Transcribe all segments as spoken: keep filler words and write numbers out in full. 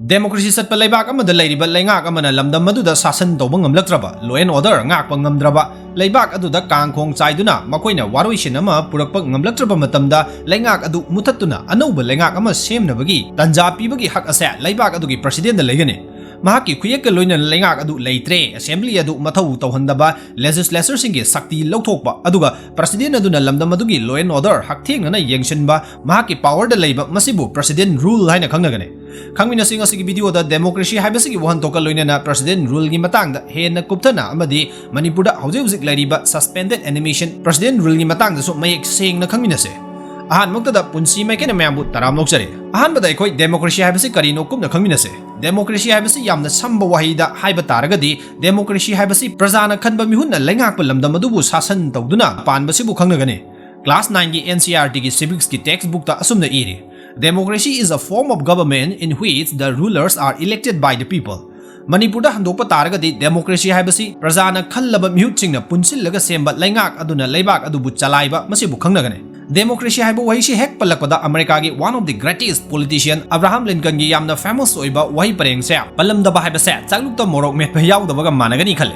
Democracy ꯆꯠꯄ ꯂꯩꯕꯥꯛ ꯑꯃꯗ ꯂꯩꯔꯤꯕ ꯂꯩꯉꯥꯛ ꯑꯃꯅ ꯂꯝꯗꯝ ꯑꯗꯨꯗ ꯁꯥꯁꯟ ꯇꯧꯕ ꯉꯝꯂꯛꯇ꯭ꯔꯕ, law and order ꯉꯥꯛꯄ ꯉꯝꯗ꯭ꯔꯕ, ꯂꯩꯕꯥꯛ ꯑꯗꯨꯗ ꯀꯥꯡꯈꯣꯡ ꯆꯥꯏꯗꯨꯅ ꯃꯈꯣꯏꯅ ꯋꯥꯔꯣꯏꯁꯤꯟ ꯑꯃ ꯄꯨꯔꯛꯄ ꯉꯝꯂꯛꯇ꯭ꯔꯕ ꯃꯇꯝꯗ, ꯂꯩꯉꯥꯛ ꯑꯗꯨ ꯃꯨꯊꯠꯇꯨꯅ ꯑꯅꯧꯕ ꯂꯩꯉꯥꯛ ꯑꯃ ꯁꯦꯝꯅꯕꯒꯤ ꯇꯥꯟꯖꯥ ꯄꯤꯕꯒꯤ ꯍꯛ ꯑꯁꯦ ꯂꯩꯕꯥꯛ ꯑꯗꯨꯒꯤ presidentꯗ ꯂꯩꯒꯅꯤ꯫ ꯃꯍꯥꯛꯀꯤ ꯈꯨꯌꯦꯛꯀ ꯂꯣꯏꯅꯅ ꯂꯩꯉꯥꯛ ꯑꯗꯨ ꯂꯩꯇ꯭ꯔꯦ, assembly ꯑꯗꯨ ꯃꯊꯧ ꯇꯧꯍꯟꯗꯕ, legislatureꯁꯤꯡꯒꯤ ꯁꯛꯇꯤ ꯂꯧꯊꯣꯛꯄ, ꯑꯗꯨꯒ president ꯑꯗꯨꯅ ꯂꯝꯗꯝ ꯑꯗꯨꯒꯤ law and order ꯍꯛꯊꯦꯡꯅꯅ ꯌꯦꯡꯁꯤꯟꯕ, ꯃꯍꯥꯛꯀꯤ powerꯗ ꯂꯩꯕ, ꯃꯁꯤꯕꯨ president rule ꯍꯥꯏꯅ ꯈꯪꯅꯒꯅꯤ꯫ ꯈꯪꯃꯤꯟꯅꯁꯤ ꯉꯁꯤꯒꯤ videoꯗ democracy ꯍꯥꯏꯕꯁꯤꯒꯤ ꯋꯥꯍꯟꯊꯣꯛꯀ ꯂꯣꯏꯅꯅ president ruleꯒꯤ ꯃꯇꯥꯡꯗ ꯍꯦꯟꯅ ꯀꯨꯞꯊꯅ, ꯑꯃꯗꯤ ꯃꯅꯤꯄꯨꯔꯗ ꯍꯧꯖꯤꯛ ꯍꯧꯖꯤꯛ ꯂꯩꯔꯤꯕ suspended animation president ruleꯒꯤ ꯃꯇꯥꯡꯗꯁꯨ ꯃꯌꯦꯛ ꯁꯦꯡꯅ ꯈꯪꯃꯤꯟꯅꯁꯦ꯫ ꯑꯍꯥꯟꯕꯃꯛꯇꯗ ꯄꯨꯟꯁꯤ ꯃꯥꯏꯀꯩꯅ ꯃꯌꯥꯝꯕꯨ ꯇꯔꯥꯝꯅ ꯑꯣꯛꯆꯔꯤ꯫ ꯑꯍꯥꯟꯕꯗ ꯑꯩꯈꯣꯏ democracy ꯍꯥꯏꯕꯁꯤ ꯀꯔꯤꯅꯣ ꯀꯨꯞꯅ ꯈꯪꯃꯤꯟꯅꯁꯦ꯫ Democracy ꯍꯥꯏꯕꯁꯤ ꯌꯥꯝꯅ ꯁꯝꯕ ꯋꯥꯍꯩꯗ ꯍꯥꯏꯕ ꯇꯥꯔꯒꯗꯤ, democracy ꯍꯥꯏꯕꯁꯤ ꯄ꯭ꯔꯖꯥꯅ ꯈꯟꯕ ꯃꯤꯍꯨꯠꯅ ꯂꯩꯉꯥꯛꯄ ꯂꯝꯗꯝ ꯑꯗꯨꯕꯨ ꯁꯥꯁꯟ ꯇꯧꯗꯨꯅ ꯄꯥꯟꯕꯁꯤꯕꯨ ꯈꯪꯅꯒꯅꯤ꯫ Class nineꯒꯤ NCERTꯒꯤ civicsꯀꯤ textbookꯇ ꯑꯁꯨꯝꯅ ꯏꯔꯤ, "Democracy is a form of government in which the rulers are elected by the people." ꯃꯅꯤꯄꯨꯔꯗ ꯍꯟꯗꯣꯛꯄ ꯇꯥꯔꯒꯗꯤ, democracy ꯍꯥꯏꯕꯁꯤ ꯄ꯭ꯔꯖꯥꯅ ꯈꯜꯂꯕ ꯃꯤꯍꯨꯠꯁꯤꯡꯅ ꯄꯨꯟꯁꯤꯜꯂꯒ ꯁꯦꯝꯕ ꯂꯩꯉꯥꯛ ꯑꯗꯨꯅ ꯂꯩꯕꯥꯛ ꯑꯗꯨꯕꯨ ꯆꯂꯥꯏꯕ, ꯃꯁꯤꯕꯨ ꯈꯪꯅꯒꯅꯤ꯫ Democracy ꯍꯥꯏꯕ ꯋꯥꯍꯩꯁꯤ ꯍꯦꯛ ꯄꯜꯂꯛꯄꯗ, ꯑꯃꯦꯔꯤꯀꯥꯒꯤ one of the greatest politician Abraham ꯂꯤꯟꯀꯟꯒꯤ ꯌꯥꯝꯅ famous ꯑꯣꯏꯕ ꯋꯥꯍꯩ ꯄꯔꯦꯡꯁꯦ ꯄꯜꯂꯝꯗꯕ ꯍꯥꯏꯕꯁꯦ ꯆꯥꯛꯂꯨꯛꯇ ꯃꯣꯔꯣꯛ ꯃꯦꯠꯄ ꯌꯥꯎꯗꯕꯒ ꯃꯥꯟꯅꯒꯅꯤ ꯈꯜꯂꯦ꯫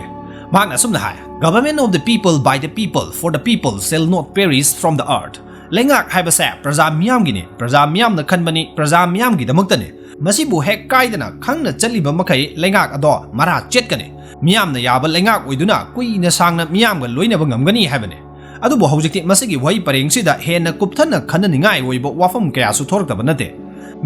ꯃꯍꯥꯛꯅ ꯑꯁꯨꯝꯅ ꯍꯥꯏ, "Government of the people, by the people, for the people shall not perish from the earth." ꯂꯩꯉꯥꯛ ꯍꯥꯏꯕꯁꯦ ꯄ꯭ꯔꯖꯥ ꯃꯤꯌꯥꯝꯒꯤꯅꯤ, ꯄ꯭ꯔꯖꯥ ꯃꯤꯌꯥꯝꯅ ꯈꯟꯕꯅꯤ, ꯄ꯭ꯔꯖꯥ ꯃꯤꯌꯥꯝꯒꯤꯗꯃꯛꯇꯅꯤ꯫ ꯃꯁꯤꯕꯨ ꯍꯦꯛ ꯀꯥꯏꯗꯅ ꯈꯪꯅ ꯆꯠꯂꯤꯕ ꯃꯈꯩ ꯂꯩꯉꯥꯛ ꯑꯗꯣ ꯃꯔꯥ ꯆꯦꯠꯀꯅꯤ꯫ ꯃꯤꯌꯥꯝꯅ ꯌꯥꯕ ꯂꯩꯉꯥꯛ ꯑꯣꯏꯗꯨꯅ ꯀꯨꯏꯅ ꯁꯥꯡꯅ ꯃꯤꯌꯥꯝꯒ ꯂꯣꯏꯅꯕ ꯉꯝꯒꯅꯤ ꯍꯥꯏꯕꯅꯤ꯫ ꯑꯗꯨꯕꯨ ꯍꯧꯖꯤꯛꯇꯤ ꯃꯁꯤꯒꯤ ꯋꯥꯍꯩ ꯄꯔꯦꯡꯁꯤꯗ ꯍꯦꯟꯅ ꯀꯨꯞꯊꯅ ꯈꯟꯅꯅꯤꯡꯉꯥꯏ ꯑꯣꯏꯕ ꯋꯥꯐꯝ ꯀꯌꯥꯁꯨ ꯊꯣꯔꯛꯇꯕ ꯅꯠꯇꯦ꯫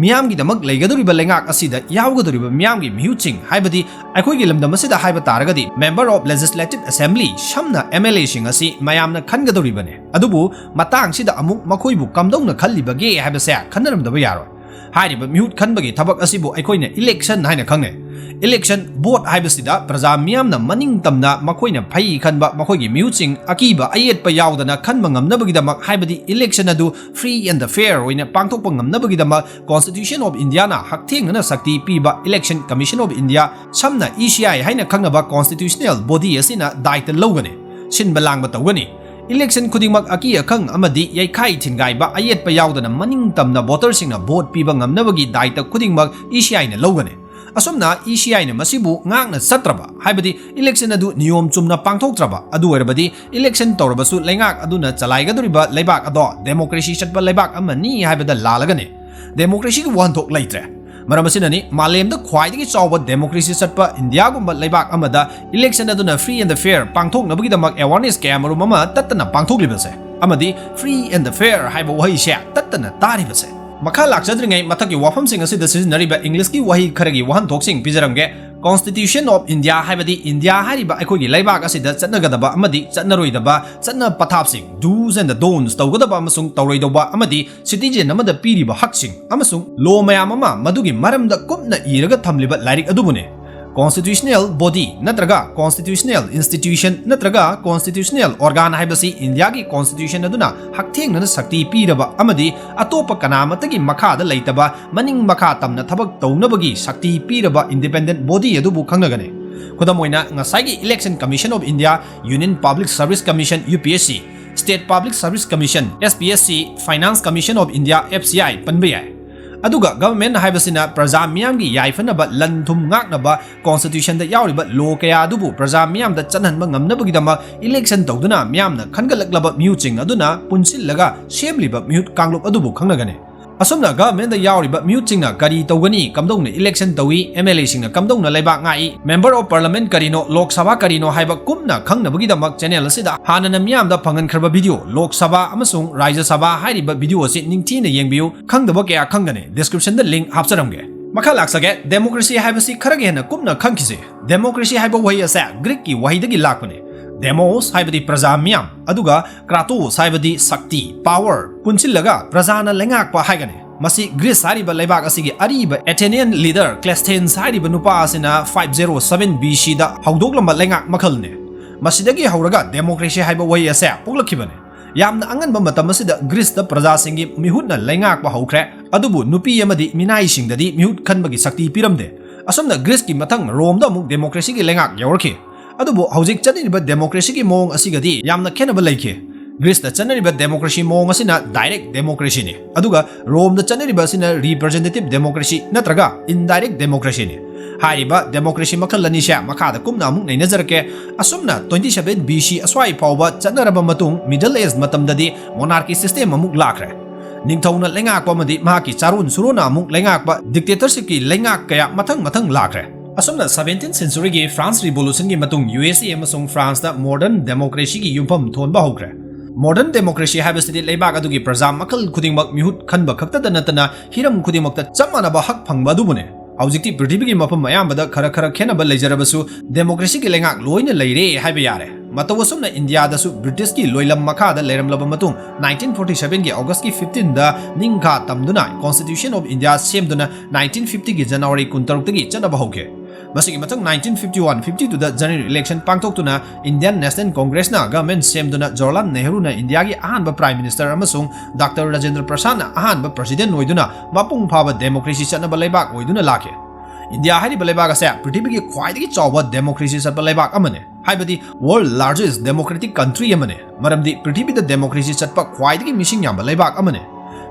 ꯃꯤꯌꯥꯝꯒꯤꯗꯃꯛ ꯂꯩꯒꯗꯧꯔꯤꯕ ꯂꯩꯉꯥꯛ ꯑꯁꯤꯗ ꯌꯥꯎꯒꯗꯧꯔꯤꯕ ꯃꯤꯌꯥꯝꯒꯤ ꯃꯤꯍꯨꯠꯁꯤꯡ, ꯍꯥꯏꯕꯗꯤ ꯑꯩꯈꯣꯏꯒꯤ ꯂꯝꯗꯝ ꯑꯁꯤꯗ ꯍꯥꯏꯕ ꯇꯥꯔꯒꯗꯤ member of legislative assembly, ꯁꯝꯅ MLAꯁꯤꯡ ꯑꯁꯤ ꯃꯌꯥꯝꯅ ꯈꯟꯒꯗꯧꯔꯤꯕꯅꯤ꯫ ꯑꯗꯨꯕꯨ ꯃꯇꯥꯡꯁꯤꯗ ꯑꯃꯨꯛ ꯃꯈꯣꯏꯕꯨ ꯀꯝꯗꯧꯅ ꯈꯜꯂꯤꯕꯒꯦ ꯍꯥꯏꯕꯁꯦ ꯈꯟꯅꯔꯝꯗꯕ ꯌꯥꯔꯣꯏ꯫ ꯍꯥꯏꯔꯤꯕ ꯃꯤꯍꯨꯠ ꯈꯟꯕꯒꯤ ꯊꯕꯛ ꯑꯁꯤꯕꯨ ꯑꯩꯈꯣꯏꯅ election ꯍꯥꯏꯅ ꯈꯪꯅꯩ꯫ Election, vote ꯍꯥꯏꯕꯁꯤꯗ ꯄ꯭ꯔꯖꯥ ꯃꯤꯌꯥꯝꯅ ꯃꯅꯤꯡ ꯇꯝꯅ ꯃꯈꯣꯏꯅ ꯐꯩ ꯈꯟꯕ ꯃꯈꯣꯏꯒꯤ ꯃꯤꯍꯨꯠꯁꯤꯡ ꯑꯀꯤꯕ ꯑꯌꯦꯠꯄ ꯌꯥꯎꯗꯅ ꯈꯟꯕ ꯉꯝꯅꯕꯒꯤꯗꯃꯛ, ꯍꯥꯏꯕꯗꯤ election ꯑꯗꯨ free and fair ꯑꯣꯏꯅ ꯄꯥꯡꯊꯣꯛꯄ ꯉꯝꯅꯕꯒꯤꯗꯃꯛ, Constitution of Indiaꯅ ꯍꯛꯊꯦꯡꯅꯅ ꯁꯛꯇꯤ ꯄꯤꯕ Election Commission of India, ꯁꯝꯅ ECI ꯍꯥꯏꯅ ꯈꯪꯅꯕ constitutional body ꯑꯁꯤꯅ ꯗꯥꯏꯇ ꯂꯧꯒꯅꯤ, ꯁꯤꯟꯕ ꯂꯥꯡꯕ ꯇꯧꯒꯅꯤ꯫ Election ꯈꯨꯗꯤꯡꯃꯛ ꯑꯀꯤ ꯑꯈꯪ ꯑꯃꯗꯤ ꯌꯩꯈꯥꯏ ꯊꯤꯟꯒꯥꯏꯕ ꯑꯌꯦꯠꯄ ꯌꯥꯎꯗꯅ ꯃꯅꯤꯡ ꯇꯝꯅ voterꯁꯤꯡꯅ vote ꯄꯤꯕ ꯉꯝꯅꯕꯒꯤ ꯗꯥꯏꯇ ꯈꯨꯗꯤꯡꯃꯛ ECIꯅ ꯂꯧꯒꯅꯤ꯫ ꯑꯁꯨꯝꯅ ECIꯅ ꯃꯁꯤꯕꯨ ꯉꯥꯛꯅ ꯆꯠꯇ꯭ꯔꯕ, ꯍꯥꯏꯕꯗꯤ election ꯑꯗꯨ ꯅꯤꯌꯣꯝ ꯆꯨꯝꯅ ꯄꯥꯡꯊꯣꯛꯇ꯭ꯔꯕ, ꯑꯗꯨ ꯑꯣꯏꯔꯕꯗꯤ election ꯇꯧꯔꯕꯁꯨ ꯂꯩꯉꯥꯛ ꯑꯗꯨꯅ ꯆꯂꯥꯏꯒꯗꯧꯔꯤꯕ ꯂꯩꯕꯥꯛ ꯑꯗꯣ democracy ꯆꯠꯄ ꯂꯩꯕꯥꯛ ꯑꯃꯅꯤ ꯍꯥꯏꯕꯗ ꯂꯥꯜꯂꯒꯅꯤ꯫ Democracyꯒꯤ ꯋꯥꯍꯟꯊꯣꯛ ꯂꯩꯇ꯭ꯔꯦ꯫ ꯃꯔꯝ ꯑꯁꯤꯅꯅꯤ ꯃꯥꯂꯦꯝꯗ ꯈ꯭ꯋꯥꯏꯗꯒꯤ ꯆꯥꯎꯕ democracy ꯆꯠꯄ ꯏꯟꯗꯤꯌꯥꯒꯨꯝꯕ ꯂꯩꯕꯥꯛ ꯑꯃꯗ election ꯑꯗꯨꯅ free and fair ꯄꯥꯡꯊꯣꯛꯅꯕꯒꯤꯗꯃꯛ awareness ꯀꯌꯥꯃꯔꯨꯝ ꯑꯃ ꯇꯠꯇꯅ ꯄꯥꯡꯊꯣꯛꯂꯤꯕꯁꯦ꯫ ꯑꯃꯗꯤ free and fair ꯍꯥꯏꯕ ꯋꯥꯍꯩꯁꯦ ꯇꯠꯇꯅ ꯇꯥꯔꯤꯕꯁꯦ꯫ ꯃꯈꯥ ꯂꯥꯛꯆꯗ꯭ꯔꯤꯉꯩ ꯃꯊꯛꯀꯤ ꯋꯥꯐꯝꯁꯤꯡ ꯑꯁꯤꯗ ꯁꯤꯖꯤꯟꯅꯔꯤꯕ Englishꯀꯤ ꯋꯥꯍꯩ ꯈꯔꯒꯤ ꯋꯥꯍꯟꯊꯣꯛꯁꯤꯡ ꯄꯤꯖꯔꯝꯒꯦ꯫ Constitution of India ꯍꯥꯏꯕꯗꯤ ꯏꯟꯗꯤꯌꯥ ꯍꯥꯏꯔꯤꯕ ꯑꯩꯈꯣꯏꯒꯤ ꯂꯩꯕꯥꯛ ꯑꯁꯤꯗ ꯆꯠꯅꯒꯗꯕ ꯑꯃꯗꯤ ꯆꯠꯅꯔꯣꯏꯗꯕ ꯆꯠꯅ ꯄꯊꯥꯞꯁꯤꯡ, do's and the don'ts, ꯇꯧꯒꯗꯕ ꯑꯃꯁꯨꯡ ꯇꯧꯔꯣꯏꯗꯧꯕ ꯑꯃꯗꯤ citizen ꯑꯃꯗ ꯄꯤꯔꯤꯕ ꯍꯛꯁꯤꯡ ꯑꯃꯁꯨꯡ law ꯃꯌꯥꯝ ꯑꯃ ꯃꯗꯨꯒꯤ ꯃꯔꯝꯗ ꯀꯨꯞꯅ ꯏꯔꯒ ꯊꯝꯂꯤꯕ ꯂꯥꯏꯔꯤꯛ ꯑꯗꯨꯕꯨꯅꯦ꯫ Constitutional body ꯅꯠꯇ꯭ꯔꯒ constitutional institution ꯅꯠꯇ꯭ꯔꯒ constitutional organ ꯍꯥꯏꯕꯁꯤ ꯏꯟꯗꯤꯌꯥꯒꯤ constitution ꯑꯗꯨꯅ ꯍꯛꯊꯦꯡꯅꯅ ꯁꯛꯇꯤ ꯄꯤꯔꯕ ꯑꯃꯗꯤ ꯑꯇꯣꯞꯄ ꯀꯅꯥꯃꯠꯇꯒꯤ ꯃꯈꯥꯗ ꯂꯩꯇꯕ ꯃꯅꯤꯡ ꯃꯈꯥ ꯇꯝꯅ ꯊꯕꯛ ꯇꯧꯅꯕꯒꯤ ꯁꯛꯇꯤ ꯄꯤꯔꯕ independent body ꯑꯗꯨꯕꯨ ꯈꯪꯅꯒꯅꯤ꯫ ꯈꯨꯗꯝ ꯑꯣꯏꯅ ꯉꯁꯥꯏꯒꯤ Election Commission of India, Union Public Service Commission, UPSC, State Public Service Commission, SPSC, Finance Commission of India, FCI, ꯄꯟꯕ ꯌꯥꯏ꯫ ꯑꯗꯨꯒ government ꯍꯥꯏꯕꯁꯤꯅ ꯄ꯭ꯔꯖꯥ ꯃꯤꯌꯥꯝꯒꯤ ꯌꯥꯏꯐꯅꯕ ꯂꯟ ꯊꯨꯝ ꯉꯥꯛꯅꯕ constitutionꯗ ꯌꯥꯎꯔꯤꯕ law ꯀꯌꯥ ꯑꯗꯨꯕꯨ ꯄ꯭ꯔꯖꯥ ꯃꯤꯌꯥꯝꯗ ꯆꯠꯍꯟꯕ ꯉꯝꯅꯕꯒꯤꯗꯃꯛ election ꯇꯧꯗꯨꯅ ꯃꯤꯌꯥꯝꯅ ꯈꯟꯒꯠꯂꯛꯂꯕ ꯃꯤꯍꯨꯠꯁꯤꯡ ꯑꯗꯨꯅ ꯄꯨꯟꯁꯤꯜꯂꯒ ꯁꯦꯝꯂꯤꯕ ꯃꯤꯍꯨꯠ ꯀꯥꯡꯂꯨꯞ ꯑꯗꯨꯕꯨ ꯈꯪꯅꯒꯅꯤ꯫ ꯑꯁꯨꯝꯅ governmentꯗ ꯌꯥꯎꯔꯤꯕ ꯃꯤꯍꯨꯠꯁꯤꯡꯅ ꯀꯔꯤ ꯇꯧꯒꯅꯤ, ꯀꯝꯗꯧꯅ election ꯇꯧꯏ, MLAꯁꯤꯡꯅ ꯀꯝꯗꯧꯅ ꯂꯩꯕꯥꯛ ꯉꯥꯛꯏ, Member of Parliament ꯀꯔꯤꯅꯣ, ꯂꯣꯛ ꯁꯚꯥ ꯀꯔꯤꯅꯣ ꯍꯥꯏꯕ ꯀꯨꯞꯅ ꯈꯪꯅꯕꯒꯤꯗꯃꯛ channel ꯑꯁꯤꯗ ꯍꯥꯟꯅꯅ ꯃꯤꯌꯥꯝꯗ ꯐꯪꯍꯟꯈ꯭ꯔꯕ video ꯂꯣꯛ ꯁꯚꯥ ꯑꯃꯁꯨꯡ ꯔꯥꯖ꯭ꯌ ꯁꯚꯥ ꯍꯥꯏꯔꯤꯕ video ꯑꯁꯤ ꯅꯤꯡꯊꯤꯅ ꯌꯦꯡꯕꯤꯌꯨ꯫ ꯈꯪꯗꯕ ꯀꯌꯥ ꯈꯪꯒꯅꯤ꯫ Descriptionꯗ link ꯍꯥꯞꯆꯔꯝꯒꯦ꯫ ꯃꯈꯥ ꯂꯥꯛꯆꯒꯦ꯫ Democracy ꯍꯥꯏꯕꯁꯤ ꯈꯔꯒ ꯍꯦꯟꯅ ꯀꯨꯞꯅ ꯈꯪꯈꯤꯁꯦ꯫ Democracy ꯍꯥꯏꯕ ꯋꯥꯍꯩ ꯑꯁꯦ Greekꯀꯤ ꯋꯥꯍꯩꯗꯒꯤ ꯂꯥꯛꯄꯅꯦ꯫ Demos ꯍꯥꯏꯕꯗꯤ ꯄ꯭ꯔꯖꯥ ꯃꯤꯌꯥꯝ, ꯑꯗꯨꯒ Kratos ꯍꯥꯏꯕꯗꯤ ꯁꯛꯇꯤ, power, ꯄꯨꯟꯁꯤꯜꯂꯒ ꯄ꯭ꯔꯖꯥꯅ ꯂꯩꯉꯥꯛꯄ ꯍꯥꯏꯒꯅꯤ꯫ ꯃꯁꯤ Greece ꯍꯥꯏꯔꯤꯕ ꯂꯩꯕꯥꯛ ꯑꯁꯤꯒꯤ ꯑꯔꯤꯕ Athenian leader Cleisthenes ꯍꯥꯏꯔꯤꯕ ꯅꯨꯄꯥ ꯑꯁꯤꯅ five zero seven BCꯗ ꯍꯧꯗꯣꯛꯂꯝꯕ ꯂꯩꯉꯥꯛ ꯃꯈꯜꯅꯤ꯫ ꯃꯁꯤꯗꯒꯤ ꯍꯧꯔꯒ democracy ꯍꯥꯏꯕ ꯋꯥꯍꯩ ꯑꯁꯦ ꯄꯣꯛꯂꯛꯈꯤꯕꯅꯤ꯫ ꯌꯥꯝꯅ ꯑꯉꯟꯕ ꯃꯇꯝ ꯑꯁꯤꯗ Greeceꯇ ꯄ꯭ꯔꯖꯥꯁꯤꯡꯒꯤ ꯃꯤꯍꯨꯠꯅ ꯂꯩꯉꯥꯛꯄ ꯍꯧꯈ꯭ꯔꯦ, ꯑꯗꯨꯕꯨ ꯅꯨꯄꯤ ꯑꯃꯗꯤ ꯃꯤꯅꯥꯏꯁꯤꯡꯗꯗꯤ ꯃꯤꯍꯨꯠ ꯈꯟꯕꯒꯤ ꯁꯛꯇꯤ ꯄꯤꯔꯝꯗꯦ꯫ ꯑꯁꯨꯝꯅ Greeceꯀꯤ ꯃꯊꯪ Romeꯗ ꯑꯃꯨꯛ democracyꯒꯤ ꯂꯩꯉꯥꯛ ꯌꯧꯔꯛꯈꯤ꯫ ꯑꯗꯨꯕꯨ ꯍꯧꯖꯤꯛ ꯆꯠꯅꯔꯤꯕ democracyꯒꯤ ꯃꯑꯣꯡ ꯑꯁꯤꯒꯗꯤ ꯌꯥꯝꯅ ꯈꯦꯠꯅꯕ ꯂꯩꯈꯤ꯫ ꯒ꯭ꯔꯤꯁꯇ ꯆꯠꯅꯔꯤꯕ ꯗꯦꯃꯣꯀ꯭ꯔꯦꯁꯤ ꯃꯑꯣꯡ ꯑꯁꯤꯅ ꯗꯥꯏꯔꯦꯛ ꯗꯦꯃꯣꯀ꯭ꯔꯦꯁꯤꯅꯤ, ꯑꯗꯨꯒ ꯔꯣꯝꯗ ꯆꯠꯅꯔꯤꯕ ꯑꯁꯤꯅ ꯔꯤꯄ꯭ꯔꯖꯦꯟꯇꯦꯇꯤꯚ ꯗꯦꯃꯣꯀ꯭ꯔꯦꯁꯤ ꯅꯠꯇ꯭ꯔꯒ ꯏꯟꯗꯥꯏꯔꯦꯛ ꯗꯦꯃꯣꯀ꯭ꯔꯦꯁꯤꯅꯤ꯫ ꯍꯥꯏꯔꯤꯕ ꯗꯦꯃꯣꯀ꯭ꯔꯦꯁꯤ ꯃꯈꯜ ꯑꯅꯤꯁꯦ ꯃꯈꯥꯗ ꯀꯨꯞꯅ ꯑꯃꯨꯛ ꯅꯩꯅꯖꯔꯛꯀꯦ꯫ ꯑꯁꯨꯝꯅ twenty seven B C ꯑꯁ꯭ꯋꯥꯏ ꯐꯥꯎꯕ ꯆꯠꯅꯔꯕ ꯃꯇꯨꯡ, ꯃꯤꯗꯜ ꯑꯦꯖ ꯃꯇꯝꯗꯗꯤ ꯃꯣꯅꯥꯔꯀꯤ ꯁꯤꯁꯇꯦꯝ ꯑꯃꯨꯛ ꯂꯥꯛꯈ꯭ꯔꯦ꯫ ꯅꯤꯡꯊꯧꯅ ꯂꯩꯉꯥꯛꯄ ꯑꯃꯗꯤ ꯃꯍꯥꯛꯀꯤ ꯆꯥꯔꯣꯟ ꯁꯨꯔꯣꯟꯅ ꯑꯃꯨꯛ ꯂꯩꯉꯥꯛꯄ ꯗꯤꯛꯇꯦꯇꯔꯁꯤꯞꯀꯤ ꯂꯩꯉꯥꯛ ꯀꯌꯥ ꯃꯊꯪ ꯃꯊꯪ ꯂꯥꯛꯈ꯭ꯔꯦ꯫ ꯑꯁꯨꯝꯅ seventeenth centuryꯒꯤ ꯐ꯭ꯔꯥꯟꯁ ꯔꯤꯚꯣꯂꯨꯁꯟꯒꯤ ꯃꯇꯨꯡ ꯌꯨ ꯑꯦꯁ ꯑꯦ ꯑꯃꯁꯨꯡ ꯐ꯭ꯔꯥꯟꯁꯇ ꯃꯣꯗꯔꯟ ꯗꯦꯃꯣꯀ꯭ꯔꯦꯁꯤꯒꯤ ꯌꯨꯝꯐꯝ ꯊꯣꯟꯕ ꯍꯧꯈ꯭ꯔꯦ꯫ ꯃꯣꯗꯔꯟ ꯗꯦꯃꯣꯀ꯭ꯔꯦꯁꯤ ꯍꯥꯏꯕꯁꯤꯗꯤ ꯂꯩꯕꯥꯛ ꯑꯗꯨꯒꯤ ꯄ꯭ꯔꯖꯥ ꯃꯈꯜ ꯈꯨꯗꯤꯡꯃꯛ ꯃꯤꯍꯨꯠ ꯈꯟꯕ ꯈꯛꯇꯗ ꯅꯠꯇꯅ ꯍꯤꯔꯝ ꯈꯨꯗꯤꯡꯃꯛꯇ ꯆꯞ ꯃꯥꯟꯅꯕ ꯍꯛ ꯐꯪꯕ ꯑꯗꯨꯕꯨꯅꯤ꯫ ꯍꯧꯖꯤꯛꯇꯤ ꯄ꯭ꯔꯤꯊꯤꯕꯤꯒꯤ ꯃꯐꯝ ꯑꯌꯥꯝꯕꯗ ꯈꯔ ꯈꯔ ꯈꯦꯠꯅꯕ ꯂꯩꯖꯔꯕꯁꯨ ꯗꯦꯃꯣꯀ꯭ꯔꯦꯁꯤꯒꯤ ꯂꯩꯉꯥꯛ ꯂꯣꯏꯅ ꯂꯩꯔꯦ ꯍꯥꯏꯕ ꯌꯥꯔꯦ꯫ ꯃꯇꯧ ꯑꯁꯨꯝꯅ ꯏꯟꯗꯤꯌꯥꯗꯁꯨ ꯕ꯭ꯔꯤꯇꯤꯁꯀꯤ ꯂꯣꯏꯂꯝ ꯃꯈꯥꯗ ꯂꯩꯔꯝꯂꯕ ꯃꯇꯨꯡ, nineteen forty sevenꯒꯤ Augustꯀꯤ fifteenꯗ ꯅꯤꯡꯈꯥ ꯇꯝꯗꯨꯅ Constitution of India ꯁꯦꯝꯗꯨꯅ nineteen fiftyꯒꯤ January ꯀꯨꯟꯇꯔꯨꯛꯇꯒꯤ ꯆꯠꯅꯕ ꯍꯧꯈꯤ꯫ ꯃꯁꯤꯒꯤ ꯃꯊꯪ nineteen fifty one fifty twoꯗ general election ꯄꯥꯡꯊꯣꯛꯇꯨꯅ Indian National Congressꯅ government ꯁꯦꯝꯗꯨꯅ ꯖꯋꯥꯍꯔꯂꯥꯜ ꯅꯦꯍꯔꯨꯅ ꯏꯟꯗꯤꯌꯥꯒꯤ ꯑꯍꯥꯟꯕ Prime Minister ꯑꯃꯁꯨꯡ ꯗꯥꯛꯇꯔ ꯔꯥꯖꯦꯟꯗ꯭ꯔ ꯄ꯭ꯔꯁꯥꯗꯅ ꯑꯍꯥꯟꯕ President ꯑꯣꯏꯗꯨꯅ ꯃꯄꯨꯡ ꯐꯥꯕ ꯗꯦꯃꯣꯀ꯭ꯔꯦꯁꯤ ꯆꯠꯅꯕ ꯂꯩꯕꯥꯛ ꯑꯣꯏꯗꯨꯅ ꯂꯥꯛꯈꯤ꯫ ꯏꯟꯗꯤꯌꯥ ꯍꯥꯏꯔꯤꯕ ꯂꯩꯕꯥꯛ ꯑꯁꯦ ꯄ꯭ꯔꯤꯊꯤꯕꯤꯒꯤ ꯈ꯭ꯋꯥꯏꯗꯒꯤ ꯆꯥꯎꯕ ꯗꯦꯃꯣꯀ꯭ꯔꯦꯁꯤ ꯆꯠꯄ ꯂꯩꯕꯥꯛ ꯑꯃꯅꯤ, ꯍꯥꯏꯕꯗꯤ world largest democratic country ꯑꯃꯅꯤ, ꯃꯔꯝꯗꯤ ꯄ꯭ꯔꯤꯊꯤꯕꯤꯗ ꯗꯦꯃꯣꯀ꯭ꯔꯦꯁꯤ ꯆꯠꯄ ꯈ꯭ꯋꯥꯏꯗꯒꯤ ꯃꯤꯁꯤꯡ ꯌꯥꯝꯕ ꯂꯩꯕꯥꯛ ꯑꯃꯅꯤ꯫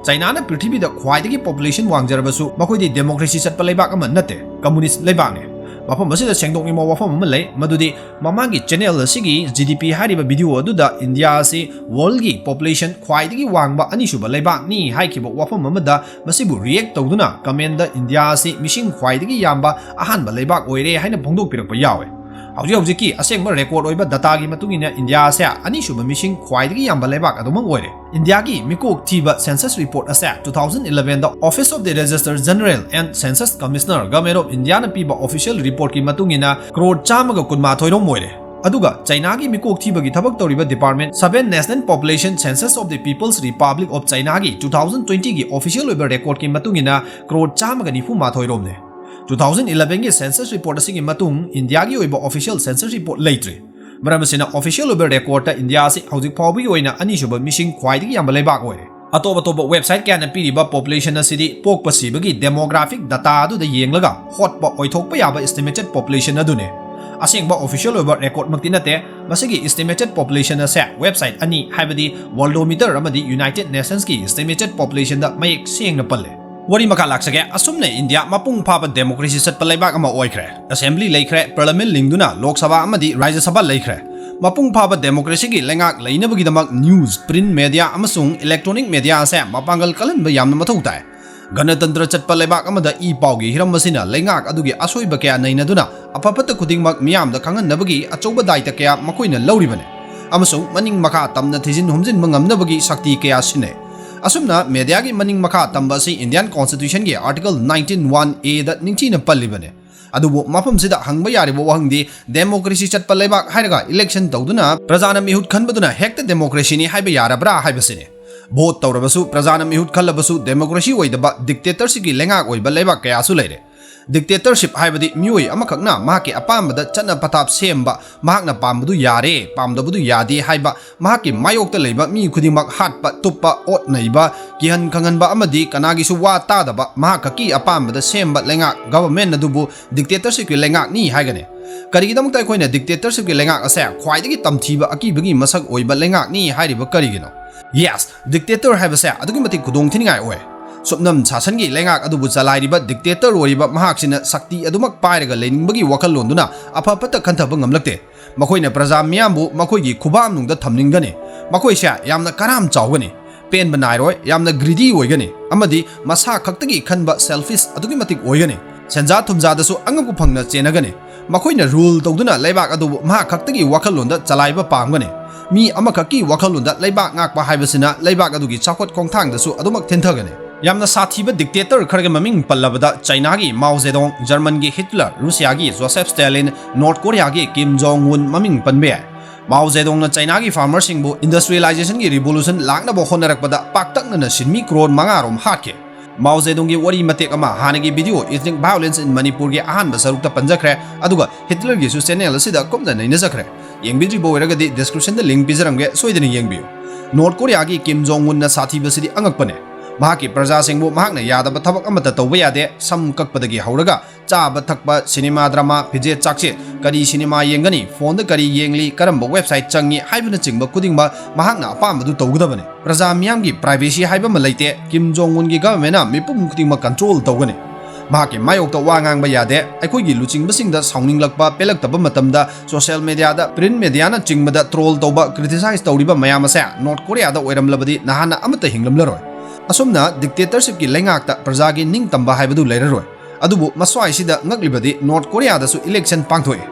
ꯆꯩꯅꯥꯅ ꯄ꯭ꯔꯤꯊꯤꯕꯤꯗ ꯈ꯭ꯋꯥꯏꯗꯒꯤ population ꯋꯥꯡꯖꯔꯕꯁꯨ ꯃꯈꯣꯏꯗꯤ ꯗꯦꯃꯣꯀ꯭ꯔꯦꯁꯤ ꯆꯠꯄ ꯂꯩꯕꯥꯛ ꯑꯃ ꯅꯠꯇꯦ, ꯀꯝꯃꯨꯅꯤꯁ ꯂꯩꯕꯥꯛꯅꯤ꯫ ꯃꯐꯝ ꯑꯁꯤꯗ ꯁꯦꯡꯗꯣꯛꯅꯤꯡꯕ ꯋꯥꯐꯝ ꯑꯃ ꯂꯩ, ꯃꯗꯨꯗꯤ ꯃꯃꯥꯡꯒꯤ channel ꯑꯁꯤꯒꯤ G D P ꯍꯥꯏꯔꯤꯕ video ꯑꯗꯨꯗ ꯏꯟꯗꯤꯌꯥ ꯑꯁꯤ worldꯒꯤ population ꯈ꯭ꯋꯥꯏꯗꯒꯤ ꯋꯥꯡꯕ ꯑꯅꯤꯁꯨꯕ ꯂꯩꯕꯥꯛꯅꯤ ꯍꯥꯏꯈꯤꯕ ꯋꯥꯐꯝ ꯑꯃꯗ ꯃꯁꯤꯕꯨ react ꯇꯧꯗꯨꯅ commentꯗ ꯏꯟꯗꯤꯌꯥ ꯑꯁꯤ ꯃꯤꯁꯤꯡ ꯈ꯭ꯋꯥꯏꯗꯒꯤ ꯌꯥꯝꯕ ꯑꯍꯥꯟꯕ ꯂꯩꯕꯥꯛ ꯑꯣꯏꯔꯦ ꯍꯥꯏꯅ ꯐꯣꯡꯗꯣꯛꯄꯤꯔꯛꯄ ꯌꯥꯎꯋꯦ꯫ ꯍꯧꯖꯤꯛ ꯍꯧꯖꯤꯛꯀꯤ ꯑꯁꯦꯡꯕ record ꯑꯣꯏꯕ dataꯒꯤ ꯃꯇꯨꯡ ꯏꯟꯅ ꯏꯟꯗꯤꯌꯥ ꯑꯁꯦ ꯑꯅꯤꯁꯨꯕ ꯃꯤꯁꯤꯡ ꯈ꯭ꯋꯥꯏꯗꯒꯤ ꯌꯥꯝꯕ ꯂꯩꯕꯥꯛ ꯑꯗꯨꯃꯛ ꯑꯣꯏꯔꯦ꯫ ꯏꯟꯗꯤꯌꯥꯒꯤ ꯃꯤꯀꯣꯛ ꯊꯤꯕ census report ꯑꯁꯦ two thousand elevenꯗ Office of the Registrar General and Census Commissioner, Government of Indiaꯅ ꯄꯤꯕ official reportꯀꯤ ꯃꯇꯨꯡ ꯏꯟꯅ ꯀ꯭ꯔꯣꯔ ꯆꯥꯝꯃꯒ ꯀꯨꯟꯃꯥꯊꯣꯏ ꯔꯣꯝ ꯑꯣꯏꯔꯦ꯫ ꯑꯗꯨꯒ ꯆꯩꯅꯥꯒꯤ ꯃꯤꯀꯣꯛ ꯊꯤꯕꯒꯤ ꯊꯕꯛ ꯇꯧꯔꯤꯕ department Seven National Population Census of the People's Republic of Chinaꯒꯤ two thousand twentyꯒꯤ official ꯑꯣꯏꯕ recordꯀꯤ ꯃꯇꯨꯡ ꯏꯟꯅ ꯀ꯭ꯔꯣꯔ ꯆꯥꯝꯃꯒ ꯅꯤꯐꯨ ꯃꯥꯊꯣꯏ ꯔꯣꯝꯅꯦ꯫ Two thousand elevenꯒꯤ census report ꯑꯁꯤꯒꯤ ꯃꯇꯨꯡ ꯏꯟꯗꯤꯌꯥꯒꯤ ꯑꯣꯏꯕ official census report ꯂꯩꯇ꯭ꯔꯤ꯫ ꯃꯔꯝ ꯑꯁꯤꯅ official ꯑꯣꯏꯕ recordꯇ ꯏꯟꯗꯤꯌꯥ ꯑꯁꯤ ꯍꯧꯖꯤꯛ ꯐꯥꯎꯕꯒꯤ ꯑꯣꯏꯅ ꯑꯅꯤꯁꯨꯕ ꯃꯤꯁꯤꯡ ꯈ꯭ꯋꯥꯏꯗꯒꯤ ꯌꯥꯝꯕ ꯂꯩꯕꯥꯛ ꯑꯣꯏꯔꯦ꯫ ꯑꯇꯣꯞ ꯑꯇꯣꯞꯄ website ꯀꯌꯥꯅ ꯄꯤꯔꯤꯕ population ꯑꯁꯤꯗꯤ ꯄꯣꯛꯄ ꯁꯤꯕꯒꯤ demographic data ꯑꯗꯨꯗ ꯌꯦꯡꯂꯒ ꯍꯣꯠꯄ ꯑꯣꯏꯊꯣꯛꯄ ꯌꯥꯕ estimated population ꯑꯗꯨꯅꯤ꯫ ꯑꯁꯦꯡꯕ official ꯑꯣꯏꯕ recordꯃꯛꯇꯤ ꯅꯠꯇꯦ꯫ ꯃꯁꯤꯒꯤ estimated population ꯑꯁꯦ website ꯑꯅꯤ, ꯍꯥꯏꯕꯗꯤ Worldometer ꯑꯃꯗꯤ United Nationsꯀꯤ estimated populationꯗ ꯃꯌꯦꯛ ꯁꯦꯡꯅ ꯄꯜꯂꯦ꯫ ꯋꯥꯔꯤ ꯃꯈꯥ ꯂꯥꯛꯆꯒꯦ꯫ ꯑꯁꯨꯝꯅ ꯏꯟꯗꯤꯌꯥ ꯃꯄꯨꯡ ꯐꯥꯕ democracy ꯆꯠꯄ ꯂꯩꯕꯥꯛ ꯑꯃ ꯑꯣꯏꯈ꯭ꯔꯦ꯫ Assembly ꯂꯩꯈ꯭ꯔꯦ, parliament ꯂꯤꯡꯗꯨꯅ ꯂꯣꯛ ꯁꯚꯥ ꯑꯃꯗꯤ ꯔꯥꯖ꯭ꯌ ꯁꯚꯥ ꯂꯩꯈ꯭ꯔꯦ꯫ ꯃꯄꯨꯡ ꯐꯥꯕ democracyꯒꯤ ꯂꯩꯉꯥꯛ ꯂꯩꯅꯕꯒꯤꯗꯃꯛ news, print media ꯑꯃꯁꯨꯡ electronic media ꯑꯁꯦ ꯃꯄꯥꯡꯒꯜ ꯀꯜꯍꯟꯕ ꯌꯥꯝꯅ ꯃꯊꯧ ꯇꯥꯏ꯫ ꯒꯅꯇꯟꯇ꯭ꯔ ꯆꯠꯄ ꯂꯩꯕꯥꯛ ꯑꯃꯗ ꯏ ꯄꯥꯎꯒꯤ ꯍꯤꯔꯝ ꯑꯁꯤꯅ ꯂꯩꯉꯥꯛ ꯑꯗꯨꯒꯤ ꯑꯁꯣꯏꯕ ꯀꯌꯥ ꯅꯩꯅꯗꯨꯅ ꯑꯐ ꯐꯠꯇ ꯈꯨꯗꯤꯡꯃꯛ ꯃꯤꯌꯥꯝꯗ ꯈꯪꯍꯟꯅꯕꯒꯤ ꯑꯆꯧꯕ ꯗꯥꯏꯇ ꯀꯌꯥ ꯃꯈꯣꯏꯅ ꯂꯧꯔꯤꯕꯅꯤ, ꯑꯃꯁꯨꯡ ꯃꯅꯤꯡ ꯃꯈꯥ ꯇꯝꯅ ꯊꯤꯖꯤꯟ ꯍꯨꯝꯖꯤꯟꯕ ꯉꯝꯅꯕꯒꯤ ꯁꯛꯇꯤ ꯀꯌꯥ ꯁꯤꯟꯅꯩ꯫ ꯑꯁꯨꯝꯅ mediaꯒꯤ ꯃꯅꯤꯡ ꯃꯈꯥ ꯇꯝꯕ ꯑꯁꯤ Indian Constitutionꯒꯤ Article nineteen one Aꯗ ꯅꯤꯡꯊꯤꯅ ꯄꯜꯂꯤꯕꯅꯤ꯫ ꯑꯗꯨꯕꯨ ꯃꯐꯝꯁꯤꯗ ꯍꯪꯕ ꯌꯥꯔꯤꯕ ꯋꯥꯍꯪꯗꯤ, democracy ꯆꯠꯄ ꯂꯩꯕꯥꯛ ꯍꯥꯏꯔꯒ election ꯇꯧꯗꯨꯅ ꯄ꯭ꯔꯖꯥꯅ ꯃꯤꯍꯨꯠ ꯈꯟꯕꯗꯨꯅ ꯍꯦꯛꯇ democracyꯅꯤ ꯍꯥꯏꯕ ꯌꯥꯔꯕ꯭ꯔꯥ ꯍꯥꯏꯕꯁꯤꯅꯤ꯫ Vote ꯇꯧꯔꯕꯁꯨ, ꯄ꯭ꯔꯖꯥꯅ ꯃꯤꯍꯨꯠ ꯈꯜꯂꯕꯁꯨ, democracy ꯑꯣꯏꯗꯕ dictatorshipꯀꯤ ꯂꯩꯉꯥꯛ ꯑꯣꯏꯕ ꯂꯩꯕꯥꯛ ꯀꯌꯥꯁꯨ ꯂꯩꯔꯦ꯫ Dictatorship ꯍꯥꯏꯕꯗꯤ ꯃꯤꯑꯣꯏ ꯑꯃꯈꯛꯅ ꯃꯍꯥꯛꯀꯤ ꯑꯄꯥꯝꯕꯗ ꯆꯠꯅ ꯄꯊꯥꯞ ꯁꯦꯝꯕ, ꯃꯍꯥꯛꯅ ꯄꯥꯝꯕꯗꯨ ꯌꯥꯔꯦ, ꯄꯥꯝꯗꯕꯗꯨ ꯌꯥꯗꯦ ꯍꯥꯏꯕ, ꯃꯍꯥꯛꯀꯤ ꯃꯥꯌꯣꯛꯇ ꯂꯩꯕ ꯃꯤ ꯈꯨꯗꯤꯡꯃꯛ ꯍꯥꯠꯄ, ꯇꯨꯞꯄ, ꯑꯣꯠ ꯅꯩꯕ, ꯀꯤꯍꯟ ꯈꯪꯍꯟꯕ ꯑꯃꯗꯤ ꯀꯅꯥꯒꯤꯁꯨ ꯋꯥ ꯇꯥꯗꯕ, ꯃꯍꯥꯛ ꯈꯛꯀꯤ ꯑꯄꯥꯝꯕꯗ ꯁꯦꯝꯕ ꯂꯩꯉꯥꯛ, government ꯑꯗꯨꯕꯨ dictatorshipꯀꯤ ꯂꯩꯉꯥꯛꯅꯤ ꯍꯥꯏꯒꯅꯤ꯫ ꯀꯔꯤꯒꯤꯗꯃꯛꯇ ꯑꯩꯈꯣꯏꯅ dictatorshipꯀꯤ ꯂꯩꯉꯥꯛ ꯑꯁꯦ ꯈ꯭ꯋꯥꯏꯗꯒꯤ ꯇꯝꯊꯤꯕ ꯑꯀꯤꯕꯒꯤ ꯃꯁꯛ ꯑꯣꯏꯕ ꯂꯩꯉꯥꯛꯅꯤ ꯍꯥꯏꯔꯤꯕ ꯀꯔꯤꯒꯤꯅꯣ? Yes, dictator ꯍꯥꯏꯕꯁꯦ ꯑꯗꯨꯛꯀꯤ ꯃꯇꯤꯛ ꯈꯨꯗꯣꯡ ꯊꯤꯅꯤꯡꯉꯥꯏ ꯑꯣꯏ꯫ ꯁꯨꯞꯅꯝ ꯁꯥꯁꯟꯒꯤ ꯂꯩꯉꯥꯛ ꯑꯗꯨꯕꯨ ꯆꯂꯥꯏꯔꯤꯕ dictator ꯑꯣꯏꯔꯤꯕ ꯃꯍꯥꯛꯁꯤꯅ ꯁꯛꯇꯤ ꯑꯗꯨꯃꯛ ꯄꯥꯏꯔꯒ ꯂꯩꯅꯤꯡꯕꯒꯤ ꯋꯥꯈꯜꯂꯣꯟꯗꯨꯅ ꯑꯐ ꯐꯠꯇ ꯈꯟꯊꯕ ꯉꯝꯂꯛꯇꯦ꯫ ꯃꯈꯣꯏꯅ ꯄ꯭ꯔꯖꯥ ꯃꯤꯌꯥꯝꯕꯨ ꯃꯈꯣꯏꯒꯤ ꯈꯨꯕꯥꯝꯅꯨꯡꯗ ꯊꯝꯅꯤꯡꯒꯅꯤ꯫ ꯃꯈꯣꯏꯁꯦ ꯌꯥꯝꯅ ꯀꯔꯥꯝ ꯆꯥꯎꯒꯅꯤ, ꯄꯦꯟꯕ ꯅꯥꯏꯔꯣꯏ, ꯌꯥꯝꯅ greedy ꯑꯣꯏꯒꯅꯤ ꯑꯃꯗꯤ ꯃꯁꯥ ꯈꯛꯇꯒꯤ ꯈꯟꯕ, selfish ꯑꯗꯨꯛꯀꯤ ꯃꯇꯤꯛ ꯑꯣꯏꯒꯅꯤ꯫ ꯁꯦꯟꯖꯥ ꯊꯨꯝꯖꯥꯗꯁꯨ ꯑꯉꯛꯄ ꯐꯪꯅ ꯆꯦꯟꯅꯒꯅꯤ꯫ ꯃꯈꯣꯏꯅ rule ꯇꯧꯗꯨꯅ ꯂꯩꯕꯥꯛ ꯑꯗꯨꯕꯨ ꯃꯍꯥꯛ ꯈꯛꯇꯒꯤ ꯋꯥꯈꯜꯂꯣꯟꯗ ꯆꯂꯥꯏꯕ ꯄꯥꯝꯒꯅꯤ꯫ ꯃꯤ ꯑꯃꯈꯛꯀꯤ ꯋꯥꯈꯜꯂꯣꯟꯗ ꯂꯩꯕꯥꯛ ꯉꯥꯛꯄ ꯍꯥꯏꯕꯁꯤꯅ ꯂꯩꯕꯥꯛ ꯑꯗꯨꯒꯤ ꯆꯥꯎꯈꯠ ꯈꯣꯡꯊꯥꯡꯗꯁꯨ ꯑꯗꯨꯃꯛ ꯊꯤꯟꯊꯒꯅꯤ꯫ ꯌꯥꯝꯅ ꯁꯥꯊꯤꯕ dictator ꯈꯔꯒꯤ ꯃꯃꯤꯡ ꯄꯜꯂꯕꯗ, ꯆꯥꯏꯅꯥꯒꯤ ꯃꯥꯎ ꯖꯦꯗꯣꯡ, ꯖꯔꯃꯟꯒꯤ ꯍꯤꯠꯂꯔ, ꯔꯨꯁꯤꯌꯥꯒꯤ ꯖꯣꯁꯦꯐ ꯁ꯭ꯇꯦꯂꯤꯟ, ꯅꯣꯔꯠ ꯀꯣꯔꯤꯌꯥꯒꯤ ꯀꯤꯝ ꯖꯣꯡ ꯎꯟ ꯃꯃꯤꯡ ꯄꯟꯕ ꯌꯥꯏ꯫ ꯃꯥꯎ ꯖꯦꯗꯣꯡꯅ ꯆꯥꯏꯅꯥꯒꯤ farmerꯁꯤꯡꯕꯨ industrializationꯒꯤ revolution ꯂꯥꯛꯅꯕ ꯍꯣꯠꯅꯔꯛꯄꯗ ꯄꯥꯛꯇꯛꯅꯅ ꯁꯤꯟꯃꯤ crore ꯃꯉꯥ ꯔꯣꯝ ꯍꯥꯠꯈꯤ꯫ ꯃꯥꯎ ꯖꯦꯗꯣꯡꯒꯤ ꯋꯥꯔꯤ ꯃꯇꯦꯛ ꯑꯃ ꯍꯥꯟꯅꯒꯤ video Ethnic Violence in Manipurꯒꯤ ꯑꯍꯥꯟꯕ ꯁꯔꯨꯛꯇ ꯄꯟꯖꯈ꯭ꯔꯦ, ꯑꯗꯨꯒ ꯍꯤꯠꯂꯔꯒꯤꯁꯨ channel ꯑꯁꯤꯗ ꯀꯨꯞꯅ ꯅꯩꯅꯖꯈ꯭ꯔꯦ꯫ ꯌꯦꯡꯕꯤꯗ꯭ꯔꯤꯕ ꯑꯣꯏꯔꯒꯗꯤ descriptionꯗ link ꯄꯤꯖꯔꯝꯒꯦ, ꯁꯣꯏꯗꯅ ꯌꯦꯡꯕꯤꯌꯨ꯫ ꯅꯣꯔꯠ ꯀꯣꯔꯤꯌꯥꯒꯤ ꯀꯤꯝ ꯖꯣꯡ ꯎꯟꯅ ꯁꯥꯊꯤꯕꯁꯤꯗꯤ ꯑꯉꯛꯄꯅꯦ꯫ ꯃꯍꯥꯛꯀꯤ ꯄ꯭ꯔꯖꯥꯁꯤꯡꯕꯨ ꯃꯍꯥꯛꯅ ꯌꯥꯗꯕ ꯊꯕꯛ ꯑꯃꯠꯇ ꯇꯧꯕ ꯌꯥꯗꯦ, ꯁꯝ ꯀꯛꯄꯗꯒꯤ ꯍꯧꯔꯒ ꯆꯥꯕ ꯊꯛꯄ, ꯁꯤꯅꯦꯃꯥ ꯗ꯭ꯔꯃꯥ, ꯐꯤꯖꯦꯠ ꯆꯥꯛꯁꯦꯠ, ꯀꯔꯤ ꯁꯤꯅꯦꯃꯥ ꯌꯦꯡꯒꯅꯤ, ꯐꯣꯟꯗ ꯀꯔꯤ ꯌꯦꯡꯂꯤ, ꯀꯔꯝꯕ ꯋꯦꯕꯁꯥꯏꯠ ꯆꯪꯉꯤ ꯍꯥꯏꯕꯅꯆꯤꯡꯕ ꯈꯨꯗꯤꯡꯃꯛ ꯃꯍꯥꯛꯅ ꯑꯄꯥꯝꯕꯗꯨ ꯇꯧꯒꯗꯕꯅꯤ꯫ ꯄ꯭ꯔꯖꯥ ꯃꯤꯌꯥꯝꯒꯤ privacy ꯍꯥꯏꯕ ꯑꯃ ꯂꯩꯇꯦ꯫ ꯀꯤꯝ ꯖꯣꯡ ꯎꯟꯒꯤ governmentꯅ ꯃꯤꯄꯨꯝ ꯈꯨꯗꯤꯡꯃꯛ control ꯇꯧꯒꯅꯤ꯫ ꯃꯍꯥꯛꯀꯤ ꯃꯥꯌꯣꯛꯇ ꯋꯥ ꯉꯥꯡꯕ ꯌꯥꯗꯦ꯫ ꯑꯩꯈꯣꯏꯒꯤ ꯂꯨꯆꯤꯡꯕꯁꯤꯡꯗ ꯁꯥꯎꯅꯤꯡꯂꯛꯄ, ꯄꯦꯜꯂꯛꯇꯕ ꯃꯇꯝꯗ social mediaꯗ, print mediaꯅꯆꯤꯡꯕꯗ troll ꯇꯧꯕ, criticize ꯇꯧꯔꯤꯕ ꯃꯌꯥꯝ ꯑꯁꯦ North Koreaꯗ ꯑꯣꯏꯔꯝꯂꯕꯗꯤ ꯅꯍꯥꯟꯅ ꯑꯃꯠꯇ ꯍꯤꯡꯂꯝꯂꯔꯣꯏ꯫ ꯑꯁꯨꯝꯅ dictatorshipꯀꯤ ꯂꯩꯉꯥꯛꯇ ꯄ꯭ꯔꯖꯥꯒꯤ ꯅꯤꯡꯇꯝꯕ ꯍꯥꯏꯕꯗꯨ ꯂꯩꯔꯔꯣꯏ꯫ ꯑꯗꯨꯕꯨ ꯃꯁ꯭ꯋꯥꯏꯁꯤꯗ ꯉꯛꯂꯤꯕꯗꯤ North Koreaꯗꯁꯨ election ꯄꯥꯡꯊꯣꯛꯏ꯫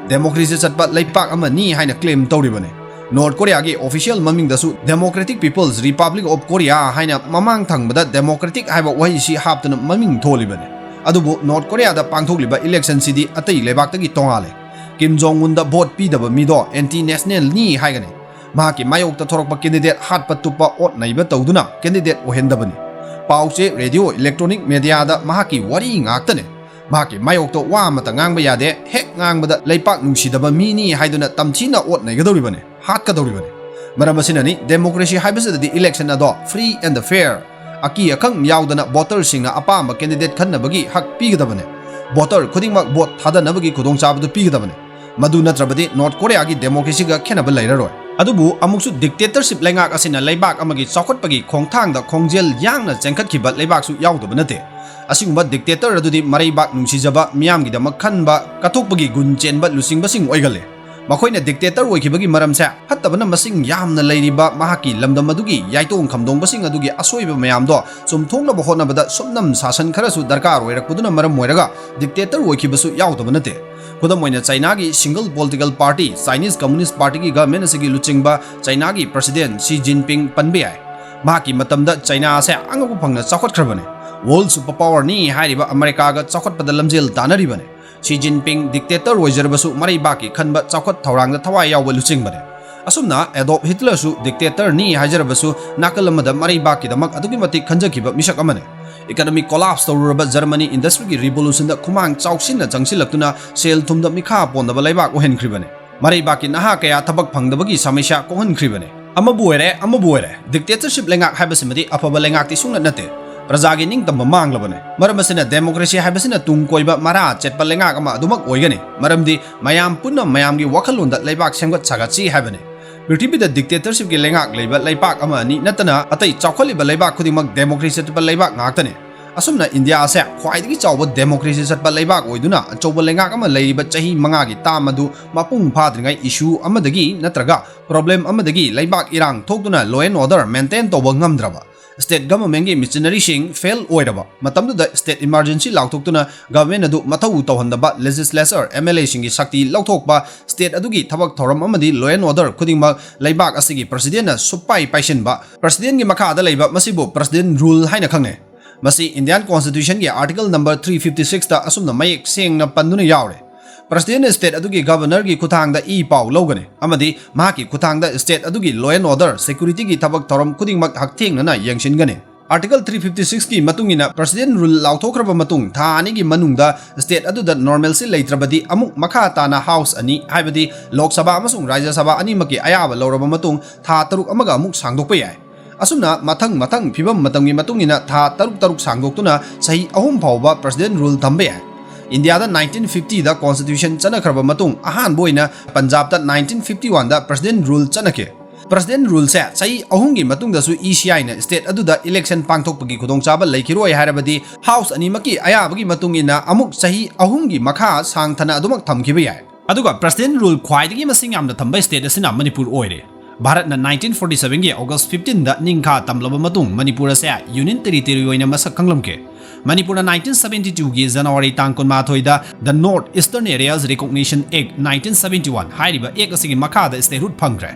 Democracy ꯆꯠꯄ ꯂꯩꯄꯥꯛ ꯑꯃꯅꯤ ꯍꯥꯏꯅ claim ꯇꯧꯔꯤꯕꯅꯤ꯫ North Koreaꯒꯤ official ꯃꯃꯤꯡꯗꯁꯨ Democratic People's Republic of Korea ꯍꯥꯏꯅ ꯃꯃꯥꯡ ꯊꯪꯕꯗ democratic ꯍꯥꯏꯕ ꯋꯥꯍꯩꯁꯤ ꯍꯥꯞꯇꯨꯅ ꯃꯃꯤꯡ ꯊꯣꯜꯂꯤꯕꯅꯤ꯫ ꯑꯗꯨꯕꯨ North Koreaꯗ ꯄꯥꯡꯊꯣꯛꯂꯤꯕ electionꯁꯤꯗꯤ ꯑꯇꯩ ꯂꯩꯕꯥꯛꯇꯒꯤ ꯇꯣꯉꯥꯜꯂꯦ꯫ ꯀꯤꯝ ꯖꯣꯡ ꯎꯟꯗ vote ꯄꯤꯗꯕ ꯃꯤꯗꯣ anti nationalꯅꯤ ꯍꯥꯏꯒꯅꯤ꯫ ꯃꯍꯥꯛꯀꯤ ꯃꯥꯌꯣꯛꯇ ꯊꯣꯔꯛꯄ candidate ꯍꯥꯠꯄ ꯇꯨꯞꯄ, ꯑꯣꯠ ꯅꯩꯕ ꯇꯧꯗꯨꯅ candidate ꯑꯣꯏꯍꯟꯗꯕꯅꯤ꯫ ꯄꯥꯎ ꯆꯦ, radio, electronic mediaꯗ ꯃꯍꯥꯛꯀꯤ ꯋꯥꯔꯤ ꯉꯥꯛꯇꯅꯤ꯫ ꯃꯍꯥꯛꯀꯤ ꯃꯥꯌꯣꯛꯇ ꯋꯥ ꯑꯃꯠꯇ ꯉꯥꯡꯕ ꯌꯥꯗꯦ꯫ ꯍꯦꯛ ꯉꯥꯡꯕꯗ ꯂꯩꯄꯥꯛ ꯅꯨꯡꯁꯤꯗꯕ ꯃꯤꯅꯤ ꯍꯥꯏꯗꯨꯅ ꯇꯝꯊꯤꯅ ꯑꯣꯠ ꯅꯩꯒꯗꯧꯔꯤꯕꯅꯤ, ꯍꯥꯠꯀꯗꯧꯔꯤꯕꯅꯤ꯫ ꯃꯔꯝ ꯑꯁꯤꯅꯅꯤ democracy ꯍꯥꯏꯕꯁꯤꯗꯗꯤ election ꯑꯗꯣ free and fair, ꯑꯀꯤ ꯑꯈꯪ ꯌꯥꯎꯗꯅ voterꯁꯤꯡꯅ ꯑꯄꯥꯝꯕ candidate ꯈꯟꯅꯕꯒꯤ ꯍꯛ ꯄꯤꯒꯗꯕꯅꯤ꯫ Voter ꯈꯨꯗꯤꯡꯃꯛ vote ꯊꯥꯗꯅꯕꯒꯤ ꯈꯨꯗꯣꯡꯆꯥꯕꯗꯨ ꯄꯤꯒꯗꯕꯅꯤ꯫ ꯃꯗꯨ ꯅꯠꯇ꯭ꯔꯕꯗꯤ North Koreaꯒꯤ democracyꯒ ꯈꯦꯠꯅꯕ ꯂꯩꯔꯔꯣꯏ꯫ ꯑꯗꯨꯕꯨ ꯑꯃꯨꯛꯁꯨ dictatorship ꯂꯩꯉꯥꯛ ꯑꯁꯤꯅ ꯂꯩꯕꯥꯛ ꯑꯃꯒꯤ ꯆꯥꯎꯈꯠꯄꯒꯤ ꯈꯣꯡꯊꯥꯡꯗ ꯈꯣꯡꯖꯦꯜ ꯌꯥꯡꯅ ꯆꯦꯟꯈꯠꯈꯤꯕ ꯂꯩꯕꯥꯛꯁꯨ ꯌꯥꯎꯗꯕ ꯅꯠꯇꯦ꯫ ꯑꯁꯤꯒꯨꯝꯕ dictator ꯑꯗꯨꯗꯤ ꯃꯔꯩꯕꯥꯛ ꯅꯨꯡꯁꯤꯖꯕ, ꯃꯤꯌꯥꯝꯒꯤꯗꯃꯛ ꯈꯟꯕ, ꯀꯠꯊꯣꯛꯄꯒꯤ ꯒꯨꯟ ꯆꯦꯟꯕ ꯂꯨꯆꯤꯡꯕꯁꯤꯡ ꯑꯣꯏꯒꯜꯂꯤ꯫ ꯃꯈꯣꯏꯅ dictator ꯑꯣꯏꯈꯤꯕꯒꯤ ꯃꯔꯝꯁꯦ ꯐꯠꯇꯕꯅ ꯃꯁꯤꯡ ꯌꯥꯝꯅ ꯂꯩꯔꯤꯕ ꯃꯍꯥꯛꯀꯤ ꯂꯝꯗꯝ ꯑꯗꯨꯒꯤ ꯌꯥꯏꯇꯣꯡ ꯈꯝꯗꯣꯡꯕꯁꯤꯡ ꯑꯗꯨꯒꯤ ꯑꯁꯣꯏꯕ ꯃꯌꯥꯝꯗꯣ ꯆꯨꯝꯊꯣꯛꯅꯕ ꯍꯣꯠꯅꯕꯗ ꯁꯨꯞꯅꯝ ꯁꯥꯁꯟ ꯈꯔꯁꯨ ꯗꯔꯀꯥꯔ ꯑꯣꯏꯔꯛꯄꯗꯨꯅ ꯃꯔꯝ ꯑꯣꯏꯔꯒ dictator ꯑꯣꯏꯈꯤꯕꯁꯨ ꯌꯥꯎꯗꯕ ꯅꯠꯇꯦ꯫ ꯈꯨꯗꯝ ꯑꯣꯏꯅ, ꯆꯩꯅꯥꯒꯤ single political party, Chinese Communist Partyꯒꯤ government ꯑꯁꯤꯒꯤ ꯂꯨꯆꯤꯡꯕ ꯆꯩꯅꯥꯒꯤ president Xi Jinping ꯄꯟꯕ ꯌꯥꯏ꯫ ꯃꯍꯥꯛꯀꯤ ꯃꯇꯝꯗ ꯆꯩꯅꯥ ꯑꯁꯦ ꯑꯉꯛꯄ ꯐꯪꯅ ꯆꯥꯎꯈꯠꯈ꯭ꯔꯕꯅꯤ꯫ World superpowerꯅꯤ ꯍꯥꯏꯔꯤꯕ ꯑꯃꯦꯔꯤꯀꯥꯒ ꯆꯥꯎꯈꯠꯄꯗ ꯂꯝꯖꯦꯜ ꯇꯥꯟꯅꯔꯤꯕꯅꯤ꯫ ꯁꯤ ꯖꯤꯟꯄꯤꯡ dictator ꯑꯣꯏꯖꯔꯕꯁꯨ ꯃꯔꯩꯕꯥꯛꯀꯤ ꯈꯟꯕ, ꯆꯥꯎꯈꯠ ꯊꯧꯔꯥꯡꯗ ꯊꯋꯥꯏ ꯌꯥꯎꯕ ꯂꯨꯆꯤꯡꯕꯅꯤ꯫ ꯑꯁꯨꯝꯅ Adolf Hitlerꯁꯨ dictatorꯅꯤ ꯍꯥꯏꯖꯔꯕꯁꯨ ꯅꯥꯀꯜ ꯑꯃꯗ ꯃꯔꯩꯕꯥꯛꯀꯤꯗꯃꯛ ꯑꯗꯨꯛꯀꯤ ꯃꯇꯤꯛ ꯈꯟꯖꯈꯤꯕ ꯃꯤꯁꯛ ꯑꯃꯅꯤ꯫ Economic collapse ꯇꯧꯔꯨꯔꯕ Germany industrialꯒꯤ revolutionꯗ ꯈꯨꯃꯥꯡ ꯆꯥꯎꯁꯤꯟꯅ ꯆꯪꯁꯤꯜꯂꯛꯇꯨꯅ ꯁꯦꯜ ꯊꯨꯝꯗ ꯃꯤꯈꯥ ꯄꯣꯟꯗꯕ ꯂꯩꯕꯥꯛ ꯑꯣꯏꯍꯟꯈ꯭ꯔꯤꯕꯅꯤ꯫ ꯃꯔꯩꯕꯥꯛꯀꯤ ꯅꯍꯥ ꯀꯌꯥ ꯊꯕꯛ ꯐꯪꯗꯕꯒꯤ ꯁꯃꯁ꯭ꯌꯥ ꯀꯣꯛꯍꯟꯈ꯭ꯔꯤꯕꯅꯤ꯫ ꯑꯃꯕꯨ ꯑꯣꯏꯔꯦ, ꯑꯃꯕꯨ ꯑꯣꯏꯔꯦ, dictatorship ꯂꯩꯉꯥꯛ ꯍꯥꯏꯕꯁꯤꯃꯗꯤ ꯑꯐꯕ ꯂꯩꯉꯥꯛꯇꯤ ꯁꯨꯡꯅꯠ ꯅꯠꯇꯦ꯫ ꯄ꯭ꯔꯖꯥꯒꯤ ꯅꯤꯡꯇꯝꯕ ꯃꯥꯡꯂꯕꯅꯦ꯫ ꯃꯔꯝ ꯑꯁꯤꯅ democracy ꯍꯥꯏꯕꯁꯤꯅ ꯇꯨꯡ ꯀꯣꯏꯕ ꯃꯔꯥ ꯆꯦꯠꯄ ꯂꯩꯉꯥꯛ ꯑꯃ ꯑꯗꯨꯃꯛ ꯑꯣꯏꯒꯅꯤ꯫ ꯃꯔꯝꯗꯤ ꯃꯌꯥꯝ ꯄꯨꯟꯅ ꯃꯌꯥꯝꯒꯤ ꯋꯥꯈꯜꯂꯣꯟꯗ ꯂꯩꯕꯥꯛ ꯁꯦꯝꯒꯠ ꯁꯥꯒꯠꯁꯤ ꯍꯥꯏꯕꯅꯤ꯫ ꯄ꯭ꯔꯤꯊꯤꯕꯤꯗ dictatorshipꯀꯤ ꯂꯩꯉꯥꯛ ꯂꯩꯕ ꯂꯩꯄꯥꯛ ꯑꯃ ꯑꯅꯤ ꯅꯠꯇꯅ ꯑꯇꯩ ꯆꯥꯎꯈꯠꯂꯤꯕ ꯂꯩꯕꯥꯛ ꯈꯨꯗꯤꯡꯃꯛ democracy ꯆꯠꯄ ꯂꯩꯕꯥꯛ ꯉꯥꯛꯇꯅꯤ꯫ ꯑꯁꯨꯝꯅ ꯏꯟꯗꯤꯌꯥ ꯑꯁꯦ ꯈ꯭ꯋꯥꯏꯗꯒꯤ ꯆꯥꯎꯕ democracy ꯆꯠꯄ ꯂꯩꯕꯥꯛ ꯑꯣꯏꯗꯨꯅ ꯑꯆꯧꯕ ꯂꯩꯉꯥꯛ ꯑꯃ ꯂꯩꯔꯤꯕ ꯆꯍꯤ ꯃꯉꯥꯒꯤ term ꯑꯗꯨ ꯃꯄꯨꯡ ꯐꯥꯗ꯭ꯔꯤꯉꯩ issue ꯑꯃꯗꯒꯤ ꯅꯠꯇ꯭ꯔꯒ problem ꯑꯃꯗꯒꯤ ꯂꯩꯕꯥꯛ ꯏꯔꯥꯡ ꯊꯣꯛꯇꯨꯅ law and order maintain ꯇꯧꯕ ꯉꯝꯗ꯭ꯔꯕ, state governmentꯀꯤ machineryꯁꯤꯡ fail ꯑꯣꯏꯔꯕ ꯃꯇꯝꯗꯨꯗ state emergency ꯂꯥꯎꯊꯣꯛꯇꯨꯅ government ꯑꯗꯨ ꯃꯊꯧ ꯇꯧꯍꯟꯗꯕ legislature, MLAꯁꯤꯡꯒꯤ ꯁꯛꯇꯤ ꯂꯧꯊꯣꯛꯄ, state ꯑꯗꯨꯒꯤ ꯊꯕꯛ ꯊꯧꯔꯝ ꯑꯃꯗꯤ law and order ꯈꯨꯗꯤꯡꯃꯛ ꯂꯩꯕꯥꯛ ꯑꯁꯤꯒꯤ presidentꯅ ꯁꯨꯞꯄꯥꯏ ꯄꯥꯏꯁꯤꯟꯕ, presidentꯀꯤ ꯃꯈꯥꯗ ꯂꯩꯕ ꯃꯁꯤꯕꯨ president rule ꯍꯥꯏꯅ ꯈꯪꯅꯩ꯫ ꯃꯁꯤ Indian Constitutionꯒꯤ article number three fifty sixꯇ ꯑꯁꯨꯝꯅ ꯃꯌꯦꯛ ꯁꯦꯡꯅ ꯄꯟꯗꯨꯅ ꯌꯥꯎꯔꯦ꯫ Presidentꯅ state ꯑꯗꯨꯒꯤ governorꯒꯤ ꯈꯨꯠꯊꯥꯡꯗ ꯏ ꯄꯥꯎ ꯂꯧꯒꯅꯤ ꯑꯃꯗꯤ ꯃꯍꯥꯛꯀꯤ ꯈꯨꯠꯊꯥꯡꯗ state ꯑꯗꯨꯒꯤ law and order, securityꯒꯤ ꯊꯕꯛ ꯊꯧꯔꯝ ꯈꯨꯗꯤꯡꯃꯛ ꯍꯛꯊꯦꯡꯅꯅ ꯌꯦꯡꯁꯤꯟꯒꯅꯤ꯫ Article three fifty sixꯀꯤ ꯃꯇꯨꯡ ꯏꯟꯅ president rule ꯂꯥꯎꯊꯣꯛꯈ꯭ꯔꯕ ꯃꯇꯨꯡ ꯊꯥ ꯑꯅꯤꯒꯤ ꯃꯅꯨꯡꯗ state ꯑꯗꯨꯗ normalcy ꯂꯩꯇ꯭ꯔꯕꯗꯤ ꯑꯃꯨꯛ ꯃꯈꯥ ꯇꯥꯅ house ꯑꯅꯤ, ꯍꯥꯏꯕꯗꯤ Lok Sabha ꯑꯃꯁꯨꯡ Rajya Sabha ꯑꯅꯤꯃꯛꯀꯤ ꯑꯌꯥꯕ ꯂꯧꯔꯕ ꯃꯇꯨꯡ ꯊꯥ ꯇꯔꯨꯛ ꯑꯃꯒ ꯑꯃꯨꯛ ꯁꯥꯡꯗꯣꯛꯄ ꯌꯥꯏ꯫ ꯑꯁꯨꯝꯅ ꯃꯊꯪ ꯃꯊꯪ ꯐꯤꯕꯝ ꯃꯇꯝꯒꯤ ꯃꯇꯨꯡ ꯏꯟꯅ ꯊꯥ ꯇꯔꯨꯛ ꯇꯔꯨꯛ ꯁꯥꯡꯗꯣꯛꯇꯨꯅ ꯆꯍꯤ ꯑꯍꯨꯝ ꯐꯥꯎꯕ president rule ꯊꯝꯕ ꯌꯥꯏ꯫ ꯏꯟꯗꯤꯌꯥꯗ nineteen fiftyꯗ constitution ꯆꯠꯅꯈ꯭ꯔꯕ ꯃꯇꯨꯡ ꯑꯍꯥꯟꯕ ꯑꯣꯏꯅ ꯄꯟꯖꯥꯕꯇ nineteen fifty oneꯗ president rule ꯆꯠꯅꯈꯤ꯫ President ruleꯁꯦ ꯆꯍꯤ ꯑꯍꯨꯝꯒꯤ ꯃꯇꯨꯡꯗꯁꯨ ECIꯅ state ꯑꯗꯨꯗ election ꯄꯥꯡꯊꯣꯛꯄꯒꯤ ꯈꯨꯗꯣꯡꯆꯥꯕ ꯂꯩꯈꯤꯔꯣꯏ ꯍꯥꯏꯔꯕꯗꯤ house ꯑꯅꯤꯃꯛꯀꯤ ꯑꯌꯥꯕꯒꯤ ꯃꯇꯨꯡ ꯏꯟꯅ ꯑꯃꯨꯛ ꯆꯍꯤ ꯑꯍꯨꯝꯒꯤ ꯃꯈꯥ ꯁꯥꯡꯊꯅ ꯑꯗꯨꯃꯛ ꯊꯝꯈꯤꯕ ꯌꯥꯏ꯫ ꯑꯗꯨꯒ president rule ꯈ꯭ꯋꯥꯏꯗꯒꯤ ꯃꯁꯤꯡ ꯌꯥꯝꯅ ꯊꯝꯕ state ꯑꯁꯤꯅ ꯃꯅꯤꯄꯨꯔ ꯑꯣꯏꯔꯦ꯫ ꯚꯥꯔꯠꯅ nineteen forty sevenꯒꯤ August fifteenꯗ ꯅꯤꯡꯈꯥ ꯇꯝꯂꯕ ꯃꯇꯨꯡ ꯃꯅꯤꯄꯨꯔ ꯑꯁꯦ union territory ꯑꯣꯏꯅ ꯃꯁꯛ ꯈꯪꯂꯝꯈꯤ꯫ ꯃꯅꯤꯄꯨꯔꯅ nineteen seventy twoꯒꯤ January ꯇꯥꯡ ꯀꯨꯟꯃꯥꯊꯣꯏꯗ The North Eastern Areas Recognition Act nineteen seventy one ꯍꯥꯏꯔꯤꯕ act ꯑꯁꯤꯒꯤ ꯃꯈꯥꯗ statehood ꯐꯪꯈ꯭ꯔꯦ꯫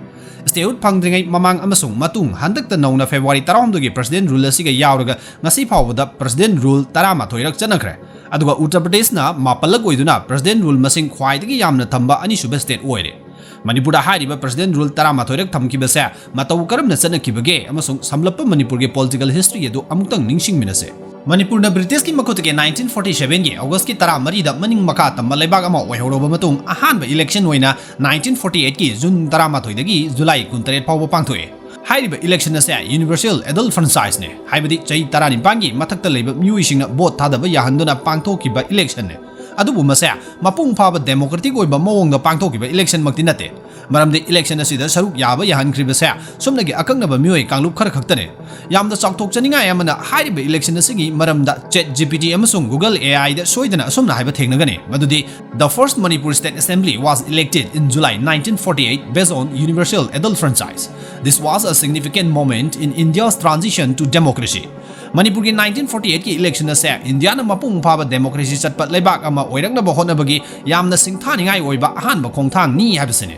Statehood ꯐꯪꯗ꯭ꯔꯤꯉꯩ ꯃꯃꯥꯡ ꯑꯃꯁꯨꯡ ꯃꯇꯨꯡ ꯍꯟꯗꯛꯇ ꯅꯧꯅ February ꯇꯔꯥꯍꯨꯝꯗꯣꯏꯒꯤ president rule ꯑꯁꯤꯒ ꯌꯥꯎꯔꯒ ꯉꯁꯤ ꯐꯥꯎꯕꯗ president rule ꯇꯔꯥꯃꯥꯊꯣꯏꯔꯛ ꯆꯠꯅꯈ꯭ꯔꯦ꯫ ꯑꯗꯨꯒ ꯎꯠꯇꯔ ꯄ꯭ꯔꯗꯦꯁꯅ ꯃꯥꯄꯜꯂꯛ ꯑꯣꯏꯗꯨꯅ president rule ꯃꯁꯤꯡ ꯈ꯭ꯋꯥꯏꯗꯒꯤ ꯌꯥꯝꯅ ꯊꯝꯕ ꯑꯅꯤꯁꯨꯕ state ꯑꯣꯏꯔꯦ꯫ ꯃꯅꯤꯄꯨꯔꯗ ꯍꯥꯏꯔꯤꯕ president rule ꯇꯔꯥꯃꯥꯊꯣꯏꯔꯛ ꯊꯝꯈꯤꯕꯁꯦ ꯃꯇꯧ ꯀꯔꯝꯅ ꯆꯠꯅꯈꯤꯕꯒꯦ ꯑꯃꯁꯨꯡ ꯁꯝꯂꯞꯄ ꯃꯅꯤꯄꯨꯔꯒꯤ political history ꯑꯗꯨ ꯑꯃꯨꯛꯇꯪ ꯅꯤꯡꯁꯤꯡꯃꯤꯟꯅꯁꯦ꯫ ꯃꯅꯤꯄꯨꯔꯅ ꯕ꯭ꯔꯤꯇꯤꯁꯀꯤ ꯃꯈꯨꯠꯇꯒꯤ nineteen forty seven ꯒꯤ ꯑꯣꯒꯁꯀꯤ ꯇꯔꯥꯃꯔꯤꯗ ꯃꯅꯤꯡ ꯃꯈꯥ ꯇꯝꯕ ꯂꯩꯕꯥꯛ ꯑꯃ ꯑꯣꯏꯍꯧꯔꯕ ꯃꯇꯨꯡ, ꯑꯍꯥꯟꯕ election ꯑꯣꯏꯅ nineteen forty eight ꯀꯤ ꯖꯨꯟ ꯇꯔꯥꯃꯥꯊꯣꯏꯗꯒꯤ ꯖꯨꯂꯥꯏ ꯀꯨꯟꯇꯔꯦꯠ ꯐꯥꯎꯕ ꯄꯥꯡꯊꯣꯛꯏ꯫ ꯍꯥꯏꯔꯤꯕ election ꯑꯁꯦ universal adult franchise ꯅꯦ, ꯍꯥꯏꯕꯗꯤ ꯆꯍꯤ ꯇꯔꯥꯅꯤꯄꯥꯟꯒꯤ ꯃꯊꯛꯇ ꯂꯩꯕ ꯃꯤꯑꯣꯏꯁꯤꯡꯅ vote ꯊꯥꯗꯕ ꯌꯥꯍꯟꯗꯨꯅ ꯄꯥꯡꯊꯣꯛꯈꯤꯕ election ꯅꯦ꯫ ꯑꯗꯨꯕꯨ ꯃꯁꯦ ꯃꯄꯨꯡ ꯐꯥꯕ democratic ꯑꯣꯏꯕ ꯃꯑꯣꯡꯗ ꯄꯥꯡꯊꯣꯛꯈꯤꯕ election ꯃꯛꯇꯤ ꯅꯠꯇꯦ꯫ ꯃꯔꯝꯗꯤ election ꯑꯁꯤꯗ ꯁꯔꯨꯛ ꯌꯥꯕ ꯌꯥꯍꯟꯈ꯭ꯔꯤꯕꯁꯦ ꯁꯨꯞꯅꯒꯤ ꯑꯀꯛꯅꯕ ꯃꯤꯑꯣꯏ ꯀꯥꯡꯂꯨꯞ ꯈꯔ ꯈꯛꯇꯅꯦ꯫ ꯌꯥꯝꯅ ꯆꯥꯎꯊꯣꯛꯆꯅꯤꯡꯉꯥꯏ ꯑꯃꯅ, ꯍꯥꯏꯔꯤꯕ election ꯑꯁꯤꯒꯤ ꯃꯔꯝꯗ ChatGPT ꯑꯃꯁꯨꯡ Google A I ꯗ ꯁꯣꯏꯗꯅ ꯑꯁꯨꯝꯅ ꯍꯥꯏꯕ ꯊꯦꯡꯅꯒꯅꯤ, ꯃꯗꯨꯗꯤ, "The first Manipur State Assembly was elected in July nineteen forty eight based on universal adult franchise. This was a significant moment in India's transition to democracy." ꯃꯅꯤꯄꯨꯔꯒꯤ nineteen forty eight ꯀꯤ election ꯑꯁꯦ ꯏꯟꯗꯤꯌꯥꯅ ꯃꯄꯨꯡ ꯐꯥꯕ democracy ꯆꯠꯄ ꯂꯩꯕꯥꯛ ꯑꯃ ꯑꯣꯏꯔꯛꯅꯕ ꯍꯣꯠꯅꯕꯒꯤ ꯌꯥꯝꯅ ꯁꯤꯡꯊꯥꯅꯤꯡꯉꯥꯏ ꯑꯣꯏꯕ ꯑꯍꯥꯟꯕ ꯈꯣꯡꯊꯥꯡꯅꯤ ꯍꯥꯏꯕꯁꯤꯅꯤ꯫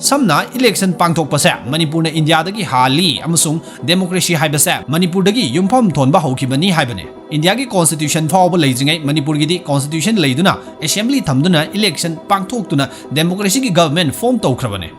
ꯁꯝꯅ, election ꯄꯥꯡꯊꯣꯛꯄꯁꯦ ꯃꯅꯤꯄꯨꯔꯅ ꯏꯟꯗꯤꯌꯥꯗꯒꯤ ꯍꯥꯜꯂꯤ ꯑꯃꯁꯨꯡ democracy ꯍꯥꯏꯕꯁꯦ ꯃꯅꯤꯄꯨꯔꯗꯒꯤ ꯌꯨꯝꯐꯝ ꯊꯣꯟꯕ ꯍꯧꯈꯤꯕꯅꯤ ꯍꯥꯏꯕꯅꯤ꯫ ꯏꯟꯗꯤꯌꯥꯒꯤ constitution ꯐꯥꯎꯕ ꯂꯩꯇ꯭ꯔꯤꯉꯩ ꯃꯅꯤꯄꯨꯔꯒꯤꯗꯤ constitution ꯂꯩꯗꯨꯅ, assembly ꯊꯝꯗꯨꯅ, election ꯄꯥꯡꯊꯣꯛꯇꯨꯅ democracy ꯒꯤ government form ꯇꯧꯈ꯭ꯔꯕꯅꯤ꯫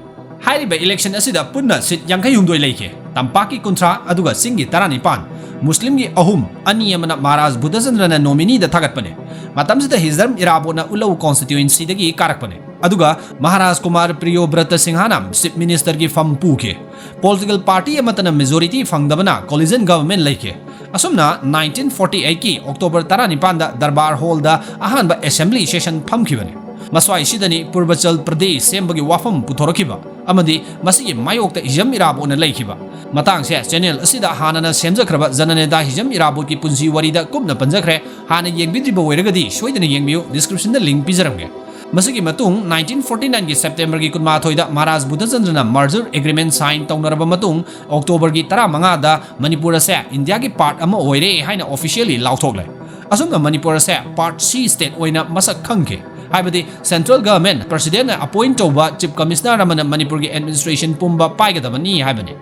ꯍꯥꯏꯔꯤꯕ election ꯑꯁꯤꯗ ꯄꯨꯟꯅ seat ꯌꯥꯡꯈꯩ ꯍꯨꯝꯗꯣꯏ ꯂꯩꯈꯤ꯫ ꯇꯝꯄꯥꯛꯀꯤ ꯀꯨꯟꯊ꯭ꯔꯥ, ꯑꯗꯨꯒ ꯆꯤꯡꯒꯤ ꯇꯔꯥꯅꯤꯄꯥꯟ, ꯃꯨꯁꯂꯤꯝꯒꯤ ꯑꯍꯨꯝ, ꯑꯅꯤ ꯑꯃꯅ ꯃꯍꯥꯔꯥꯖ ꯕꯨꯙꯆꯟꯗ꯭ꯔꯅ nominee ꯗ ꯊꯥꯒꯠꯄꯅꯤ꯫ ꯃꯇꯝꯁꯤꯗ ꯍꯤꯖꯝ ꯏꯔꯥꯕꯣꯠꯅ ꯎꯂꯧ constituency ꯗꯒꯤ ꯀꯥꯔꯛꯄꯅꯤ꯫ ꯑꯗꯨꯒ ꯃꯍꯥꯔꯥꯖ ꯀꯨꯃꯥꯔ ꯄ꯭ꯔꯤꯌꯣꯕ꯭ꯔꯇ ꯁꯤꯡꯍꯅ chief minister ꯒꯤ ꯐꯝ ꯄꯨꯈꯤ꯫ Political party ꯑꯃꯠꯇꯅ majority ꯐꯪꯗꯕꯅ coalition government ꯂꯩꯈꯤ꯫ ꯑꯁꯨꯝꯅ nineteen forty eight ꯀꯤ October ꯇꯔꯥꯅꯤꯄꯥꯟꯗ Darbar Hall ꯗ ꯑꯍꯥꯟꯕ assembly session ꯐꯝꯈꯤꯕꯅꯤ꯫ ꯃꯁ꯭ꯋꯥꯏꯁꯤꯗꯅꯤ ꯄꯨꯔꯕꯆꯜ ꯄ꯭ꯔꯗꯦꯁ ꯁꯦꯝꯕꯒꯤ ꯋꯥꯐꯝ ꯄꯨꯊꯣꯔꯛꯈꯤꯕ ꯑꯃꯗꯤ ꯃꯁꯤꯒꯤ ꯃꯥꯌꯣꯛꯇ ꯍꯤꯖꯝ ꯏꯔꯥꯕꯣꯠꯅ ꯂꯩꯈꯤꯕ꯫ ꯃꯇꯥꯡꯁꯦ channel ꯑꯁꯤꯗ ꯍꯥꯟꯅꯅ ꯁꯦꯝꯖꯈ꯭ꯔꯕ ꯖꯅꯅꯦꯇꯥ ꯍꯤꯖꯝ ꯏꯔꯥꯕꯣꯠꯀꯤ ꯄꯨꯟꯁꯤ ꯋꯥꯔꯤꯗ ꯀꯨꯞꯅ ꯄꯟꯖꯈ꯭ꯔꯦ꯫ ꯍꯥꯟꯅ ꯌꯦꯡꯕꯤꯗ꯭ꯔꯤꯕ ꯑꯣꯏꯔꯒꯗꯤ ꯁꯣꯏꯗꯅ ꯌꯦꯡꯕꯤꯌꯨ, description ꯗ link ꯄꯤꯖꯔꯝꯒꯦ꯫ ꯃꯁꯤꯒꯤ ꯃꯇꯨꯡ nineteen forty nine ꯒꯤ September ꯒꯤ ꯀꯨꯟꯃꯥꯊꯣꯏꯗ ꯃꯍꯥꯔꯥꯖ ꯕꯨꯙꯆꯟꯗ꯭ꯔꯅ merger agreement sign ꯇꯧꯅꯔꯕ ꯃꯇꯨꯡ, October ꯒꯤ ꯇꯔꯥꯃꯉꯥꯗ ꯃꯅꯤꯄꯨꯔ ꯑꯁꯦ ꯏꯟꯗꯤꯌꯥꯒꯤ part ꯑꯃ ꯑꯣꯏꯔꯦ ꯍꯥꯏꯅ officially ꯂꯥꯎꯊꯣꯛꯂꯦ꯫ ꯑꯁꯨꯝꯅ ꯃꯅꯤꯄꯨꯔ ꯑꯁꯦ Part C state ꯑꯣꯏꯅ ꯃꯁꯛ ꯈꯪꯈꯤ, ꯍꯥꯏꯕꯗꯤ central government president ꯅ appoint ꯇꯧꯕ chief commissioner ꯑꯃꯅ ꯃꯅꯤꯄꯨꯔꯒꯤ administration ꯄꯨꯝꯕ ꯄꯥꯏꯒꯗꯕꯅꯤ ꯍꯥꯏꯕꯅꯤ꯫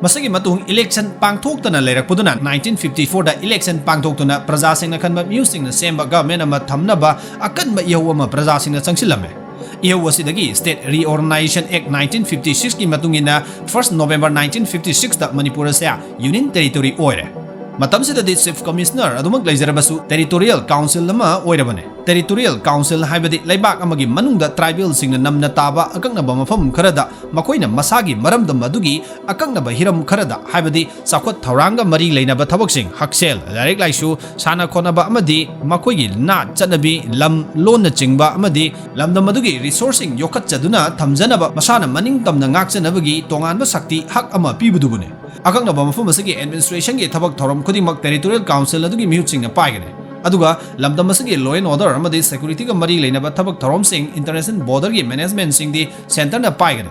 ꯃꯁꯤꯒꯤ ꯃꯇꯨꯡ election ꯄꯥꯡꯊꯣꯛꯇꯅ ꯂꯩꯔꯛꯄꯗꯨꯅ nineteen fifty four ꯗ election ꯄꯥꯡꯊꯣꯛꯇꯨꯅ ꯄ꯭ꯔꯖꯥꯁꯤꯡꯅ ꯈꯟꯕ ꯃꯤꯑꯣꯏꯁꯤꯡꯅ ꯁꯦꯝꯕ government ꯑꯃ ꯊꯝꯅꯕ ꯑꯀꯟꯕ ꯏꯍꯧ ꯑꯃ ꯄ꯭ꯔꯖꯥꯁꯤꯡꯅ ꯆꯪꯁꯤꯜꯂꯝꯃꯦ꯫ ꯏꯍꯧ ꯑꯁꯤꯗꯒꯤ State Reorganisation Act nineteen fifty six ꯀꯤ ꯃꯇꯨꯡ ꯏꯟꯅ first November nineteen fifty six ꯇ ꯃꯅꯤꯄꯨꯔ ꯑꯁꯦ union territory ꯑꯣꯏꯔꯦ꯫ ꯃꯇꯝꯁꯤꯗꯗꯤ Chief Commissioner ꯑꯗꯨꯃꯛ ꯂꯩꯖꯔꯕꯁꯨ territorial council ꯑꯃ ꯑꯣꯏꯔꯕꯅꯤ꯫ Territorial council ꯍꯥꯏꯕꯗꯤ ꯂꯩꯕꯥꯛ ꯑꯃꯒꯤ ꯃꯅꯨꯡꯗ tribalꯁꯤꯡꯅ ꯅꯝꯅ ꯇꯥꯕ ꯑꯀꯛꯅꯕ ꯃꯐꯝ ꯈꯔꯗ ꯃꯈꯣꯏꯅ ꯃꯁꯥꯒꯤ ꯃꯔꯝꯗꯝ ꯑꯗꯨꯒꯤ ꯑꯀꯛꯅꯕ ꯍꯤꯔꯝ ꯈꯔꯗ, ꯍꯥꯏꯕꯗꯤ ꯆꯥꯎꯈꯠ ꯊꯧꯔꯥꯡꯒ ꯃꯔꯤ ꯂꯩꯅꯕ ꯊꯕꯛꯁꯤꯡ, ꯍꯛꯁꯦꯜ, ꯂꯥꯏꯔꯤꯛ ꯂꯥꯏꯁꯨ, ꯁꯥꯟꯅ ꯈꯣꯠꯅꯕ ꯑꯃꯗꯤ ꯃꯈꯣꯏꯒꯤ ꯅꯥꯠ ꯆꯠꯅꯕꯤ, ꯂꯝ, ꯂꯣꯟꯅꯆꯤꯡꯕ ꯑꯃꯗꯤ ꯂꯝꯗꯝ ꯑꯗꯨꯒꯤ resourceꯁꯤꯡ ꯌꯣꯛꯈꯠꯆꯗꯨꯅ ꯊꯝꯖꯅꯕ ꯃꯁꯥꯅ ꯃꯅꯤꯡ ꯇꯝꯅ ꯉꯥꯛꯆꯅꯕꯒꯤ ꯇꯣꯉꯥꯟꯕ ꯁꯛꯇꯤ, ꯍꯛ ꯑꯃ ꯄꯤꯕꯗꯨꯕꯨꯅꯤ꯫ ꯑꯀꯛꯅꯕ ꯃꯐꯝ ꯑꯁꯤꯒꯤ administrationꯒꯤ ꯊꯕꯛ ꯊꯧꯔꯝ ꯈꯨꯗꯤꯡꯃꯛ territorial council ꯑꯗꯨꯒꯤ ꯃꯤꯍꯨꯠꯁꯤꯡꯅ ꯄꯥꯏꯒꯅꯤ꯫ ꯑꯗꯨꯒ ꯂꯝꯗꯝ ꯑꯁꯤꯒꯤ law and order ꯑꯃꯗꯤ securityꯒ ꯃꯔꯤ ꯂꯩꯅꯕ ꯊꯕꯛ ꯊꯧꯔꯝꯁꯤꯡ, international borderꯒꯤ managementꯁꯤꯡꯗꯤ centreꯅ ꯄꯥꯏꯒꯅꯤ꯫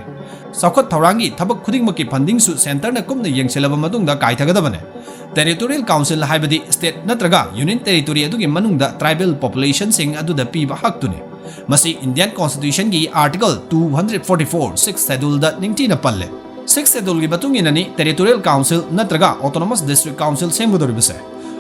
ꯆꯥꯎꯈꯠ ꯊꯧꯔꯥꯡꯒꯤ ꯊꯕꯛ ꯈꯨꯗꯤꯡꯃꯛꯀꯤ fundingꯁꯨ centreꯅ ꯀꯨꯞꯅ ꯌꯦꯡꯁꯤꯜꯂꯕ ꯃꯇꯨꯡꯗ ꯀꯥꯏꯊꯒꯗꯕꯅꯤ꯫ Territorial council ꯍꯥꯏꯕꯗꯤ state ꯅꯠꯇ꯭ꯔꯒ union territory ꯑꯗꯨꯒꯤ ꯃꯅꯨꯡꯗ tribal populationꯁꯤꯡ ꯑꯗꯨꯗ ꯄꯤꯕ ꯍꯛꯇꯨꯅꯤ꯫ ꯃꯁꯤ Indian Constitutionꯒꯤ Article two hundred forty four, Sixth Scheduleꯗ ꯅꯤꯡꯊꯤꯅ ꯄꯜꯂꯦ꯫ Sixth Scheduleꯒꯤ ꯃꯇꯨꯡ ꯏꯟꯅꯅꯤ territorial council ꯅꯠꯇ꯭ꯔꯒ autonomous district council ꯁꯦꯝꯒꯗꯧꯔꯤꯕꯁꯦ꯫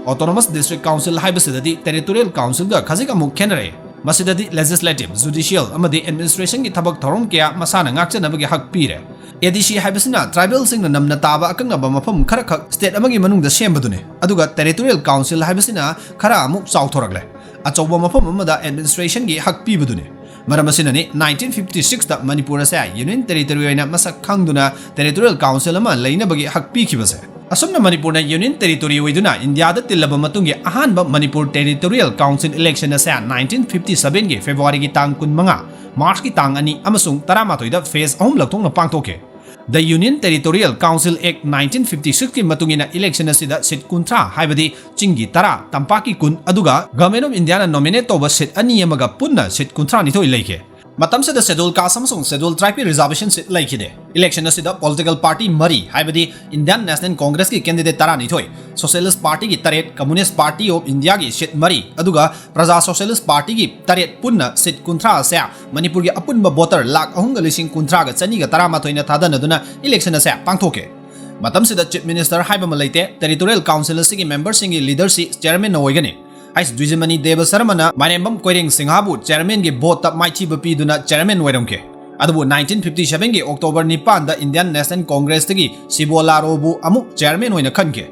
Autonomous district council ꯍꯥꯏꯕꯁꯤꯗꯗꯤ territorial councilꯒ ꯈꯖꯤꯛ ꯑꯃꯨꯛ ꯈꯦꯠꯅꯔꯛꯑꯦ꯫ ꯃꯁꯤꯗꯗꯤ legislative, judicial ꯑꯃꯗꯤ administrationꯒꯤ ꯊꯕꯛ ꯊꯧꯔꯝ ꯀꯌꯥ ꯃꯁꯥꯅ ꯉꯥꯛꯆꯅꯕꯒꯤ ꯍꯛ ꯄꯤꯔꯦ꯫ ADC ꯍꯥꯏꯕꯁꯤꯅ tribalꯁꯤꯡꯅ ꯅꯝꯅ ꯇꯥꯕ ꯑꯀꯛꯅꯕ ꯃꯐꯝ ꯈꯔꯈꯛ state ꯑꯃꯒꯤ ꯃꯅꯨꯡꯗ ꯁꯦꯝꯕꯗꯨꯅꯤ꯫ ꯑꯗꯨꯒ territorial council ꯍꯥꯏꯕꯁꯤꯅ ꯈꯔ ꯑꯃꯨꯛ ꯆꯥꯎꯊꯣꯔꯛꯂꯦ꯫ ꯑꯆꯧꯕ ꯃꯐꯝ ꯑꯃꯗ administrationꯒꯤ ꯍꯛ ꯄꯤꯕꯗꯨꯅꯤ꯫ ꯃꯔꯝ ꯑꯁꯤꯅꯅꯤ nineteen fifty sixꯇ ꯃꯅꯤꯄꯨꯔ ꯑꯁꯦ union territory ꯑꯣꯏꯅ ꯃꯁꯛ ꯈꯪꯗꯨꯅ territorial council ꯑꯃ ꯂꯩꯅꯕꯒꯤ ꯍꯛ ꯄꯤꯈꯤꯕꯁꯦ꯫ ꯑꯁꯨꯝꯅ ꯃꯅꯤꯄꯨꯔꯅ union territory ꯑꯣꯏꯗꯨꯅ ꯏꯟꯗꯤꯌꯥꯗ ꯇꯤꯜꯂꯕ ꯃꯇꯨꯡꯒꯤ ꯑꯍꯥꯟꯕ ꯃꯅꯤꯄꯨꯔ Territorial Council election ꯑꯁꯦ nineteen fifty sevenꯒꯤ Februaryꯒꯤ ꯇꯥꯡ ꯀꯨꯟꯃꯉꯥ, Marchꯀꯤ ꯇꯥꯡ ꯑꯅꯤ ꯑꯃꯁꯨꯡ ꯇꯔꯥꯃꯥꯊꯣꯏꯗ phase ꯑꯍꯨꯝꯂꯛ ꯊꯣꯛꯅ ꯄꯥꯡꯊꯣꯛꯈꯤ꯫ The Union Territorial Council Act nineteen fifty sixꯀꯤ ꯃꯇꯨꯡ ꯏꯟꯅ election ꯑꯁꯤꯗ seat ꯀꯨꯟꯊ꯭ꯔꯥ, ꯍꯥꯏꯕꯗꯤ ꯆꯤꯡꯒꯤ ꯇꯔꯥ, ꯇꯝꯄꯥꯛꯀꯤ ꯀꯨꯟ, ꯑꯗꯨꯒ Government of Indiaꯅ nominate ꯇꯧꯕ seat ꯑꯅꯤ ꯑꯃꯒ ꯄꯨꯟꯅ seat ꯀꯨꯟꯊ꯭ꯔꯥꯅꯤꯊꯣꯏ ꯂꯩꯈꯤ꯫ ꯃꯇꯝꯁꯤꯗ Scheduled Caste ꯑꯃꯁꯨꯡ Scheduled Tribeꯀꯤ reservation seat ꯂꯩꯈꯤꯗꯦ꯫ Election ꯑꯁꯤꯗ political party ꯃꯔꯤ, ꯍꯥꯏꯕꯗꯤ Indian National Congressꯀꯤ candidate ꯇꯔꯥꯅꯤꯊꯣꯏ, Socialist Partyꯒꯤ ꯇꯔꯦꯠ, Communist Party of Indiaꯒꯤ seat ꯃꯔꯤ, ꯑꯗꯨꯒ Praja Socialist Partyꯒꯤ ꯇꯔꯦꯠ, ꯄꯨꯟꯅ seat ꯀꯨꯟꯊ꯭ꯔꯥ ꯑꯁꯦ ꯃꯅꯤꯄꯨꯔꯒꯤ ꯑꯄꯨꯟꯕ voter ꯂꯥꯈ ꯑꯍꯨꯝꯒ ꯂꯤꯁꯤꯡ ꯀꯨꯟꯊ꯭ꯔꯥꯒ ꯆꯅꯤꯒ ꯇꯔꯥꯃꯥꯊꯣꯏꯅ ꯊꯥꯗꯅꯗꯨꯅ election ꯑꯁꯦ ꯄꯥꯡꯊꯣꯛꯈꯤ꯫ ꯃꯇꯝꯁꯤꯗ Chief Minister ꯍꯥꯏꯕ ꯑꯃ ꯂꯩꯇꯦ꯫ Territorial Council ꯑꯁꯤꯒꯤ memberꯁꯤꯡꯒꯤ leaderꯁꯤ chairmanꯅ ꯑꯣꯏꯒꯅꯤ꯫ ꯑꯩꯁ ꯗ꯭ꯋꯤꯖꯃꯅꯤ ꯗꯦꯕ ꯁꯔꯃꯅ ꯃꯥꯏꯔꯦꯝꯕꯝ ꯀꯣꯏꯔꯦꯡ ꯁꯤꯡꯍꯕꯨ chairmanꯒꯤ voteꯇ ꯃꯥꯏꯊꯤꯕ ꯄꯤꯗꯨꯅ chairman ꯑꯣꯏꯔꯝꯈꯤ꯫ ꯑꯗꯨꯕꯨ nineteen fifty sevenꯒꯤ October ꯅꯤꯄꯥꯟꯗ Indian National Congressꯇꯒꯤ ꯁꯤꯕꯣ ꯂꯥꯔꯣꯕꯨ ꯑꯃꯨꯛ chairman ꯑꯣꯏꯅ ꯈꯟꯈꯤ꯫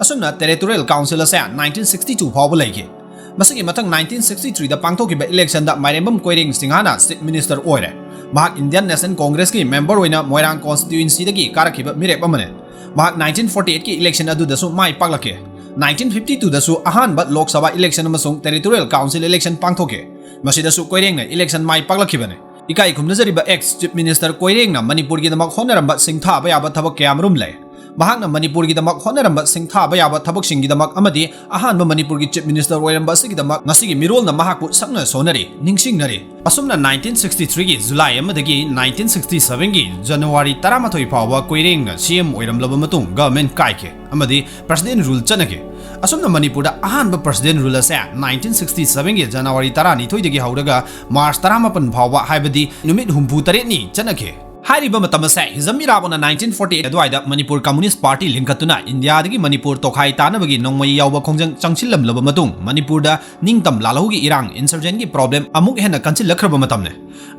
ꯑꯁꯨꯝꯅ Territorial Council ꯑꯁꯦ nineteen sixty two ꯐꯥꯎꯕ ꯂꯩꯈꯤ꯫ ꯃꯁꯤꯒꯤ ꯃꯊꯪ nineteen sixty three ꯗ ꯄꯥꯡꯊꯣꯛꯈꯤꯕ election ꯗ ꯃꯥꯏꯔꯦꯝꯕꯝ ꯀꯣꯏꯔꯦꯡ ꯁꯤꯡꯍꯅ Chief Minister ꯑꯣꯏꯔꯦ꯫ ꯃꯍꯥꯛ Indian National Congress ꯀꯤ member ꯑꯣꯏꯅ ꯃꯣꯏꯔꯥꯡ constituency ꯗꯒꯤ ꯀꯥꯔꯛꯈꯤꯕ ꯃꯤꯔꯦꯞ ꯑꯃꯅꯤ꯫ ꯃꯍꯥꯛ nineteen forty eight ꯀꯤ election ꯑꯗꯨꯗꯁꯨ ꯃꯥꯏ ꯄꯥꯛꯂꯛꯈꯤ꯫ Nineteen fifty two ꯗꯁꯨ ꯑꯍꯥꯟꯕ Lok Sabha election ꯑꯃꯁꯨꯡ Territorial Council election ꯄꯥꯡꯊꯣꯛꯈꯤ꯫ ꯃꯁꯤꯗꯁꯨ ꯀꯣꯏꯔꯦꯡꯅ election ꯃꯥꯏ ꯄꯥꯛꯂꯛꯈꯤꯕꯅꯤ꯫ ꯏꯀꯥꯏ ꯈꯨꯝꯅꯖꯔꯤꯕ ex Chief Minister ꯀꯣꯏꯔꯦꯡꯅ ꯃꯅꯤꯄꯨꯔꯒꯤꯗꯃꯛ ꯍꯣꯠꯅꯔꯝꯕ ꯁꯤꯡꯊꯥꯕ ꯌꯥꯕ ꯊꯕꯛ ꯀꯌꯥꯃꯔꯨꯝ ꯂꯩ꯫ ꯃꯍꯥꯛꯅ ꯃꯅꯤꯄꯨꯔꯒꯤꯗꯃꯛ ꯍꯣꯠꯅꯔꯝꯕ ꯁꯤꯡꯊꯥꯕ ꯌꯥꯕ ꯊꯕꯛꯁꯤꯡꯒꯤꯗꯃꯛ ꯑꯃꯗꯤ ꯑꯍꯥꯟꯕ ꯃꯅꯤꯄꯨꯔꯒꯤ Chief Minister ꯑꯣꯏꯔꯝꯕ ꯑꯁꯤꯒꯤꯗꯃꯛ ꯉꯁꯤꯒꯤ ꯃꯤꯔꯣꯜꯅ ꯃꯍꯥꯛꯄꯨ ꯁꯛꯅ ꯁꯣꯟꯅꯔꯤ, ꯅꯤꯡꯁꯤꯡꯅꯔꯤ꯫ ꯑꯁꯨꯝꯅ nineteen sixty three ꯒꯤ July ꯑꯃꯗꯒꯤ nineteen sixty seven ꯒꯤ January ꯇꯔꯥꯃꯥꯊꯣꯏ ꯐꯥꯎꯕ ꯀꯣꯏꯔꯦꯡꯅ C M ꯑꯣꯏꯔꯝꯂꯕ ꯃꯇꯨꯡ government ꯀꯥꯏꯈꯤ ꯑꯃꯗꯤ President Rule ꯆꯠꯅꯈꯤ꯫ ꯑꯁꯨꯝꯅ ꯃꯅꯤꯄꯨꯔꯗ ꯑꯍꯥꯟꯕ President Rule ꯑꯁꯦ nineteen sixty seven ꯒꯤ January ꯇꯔꯥꯅꯤꯊꯣꯏꯗꯒꯤ ꯍꯧꯔꯒ March ꯇꯔꯥꯃꯥꯄꯟ ꯐꯥꯎꯕ, ꯍꯥꯏꯕꯗꯤ ꯅꯨꯃꯤꯠ ꯍꯨꯝꯐꯨ ꯇꯔꯦꯠꯅꯤ ꯆꯠꯅꯈꯤ꯫ ꯍꯥꯏꯔꯤꯕ ꯃꯇꯝ ꯑꯁꯦ ꯍꯤꯖꯝ ꯏꯔꯥꯕꯣꯠꯅ nineteen forty eight ꯑꯗꯨꯋꯥꯏꯗ ꯃꯅꯤꯄꯨꯔ Communist Party ꯂꯤꯡꯈꯠꯇꯨꯅ ꯏꯟꯗꯤꯌꯥꯗꯒꯤ ꯃꯅꯤꯄꯨꯔ ꯇꯣꯈꯥꯏ ꯇꯥꯅꯕꯒꯤ ꯅꯣꯡꯃꯩ ꯌꯥꯎꯕ ꯈꯣꯡꯖꯪ ꯆꯪꯁꯤꯜꯂꯝꯂꯕ ꯃꯇꯨꯡ ꯃꯅꯤꯄꯨꯔꯗ ꯅꯤꯡꯇꯝ ꯂꯥꯜꯍꯧꯒꯤ ꯏꯔꯥꯡ, insurgent ꯀꯤ problem ꯑꯃꯨꯛ ꯍꯦꯟꯅ ꯀꯟꯁꯤꯜꯂꯛꯈ꯭ꯔꯕ ꯃꯇꯝꯅꯤ꯫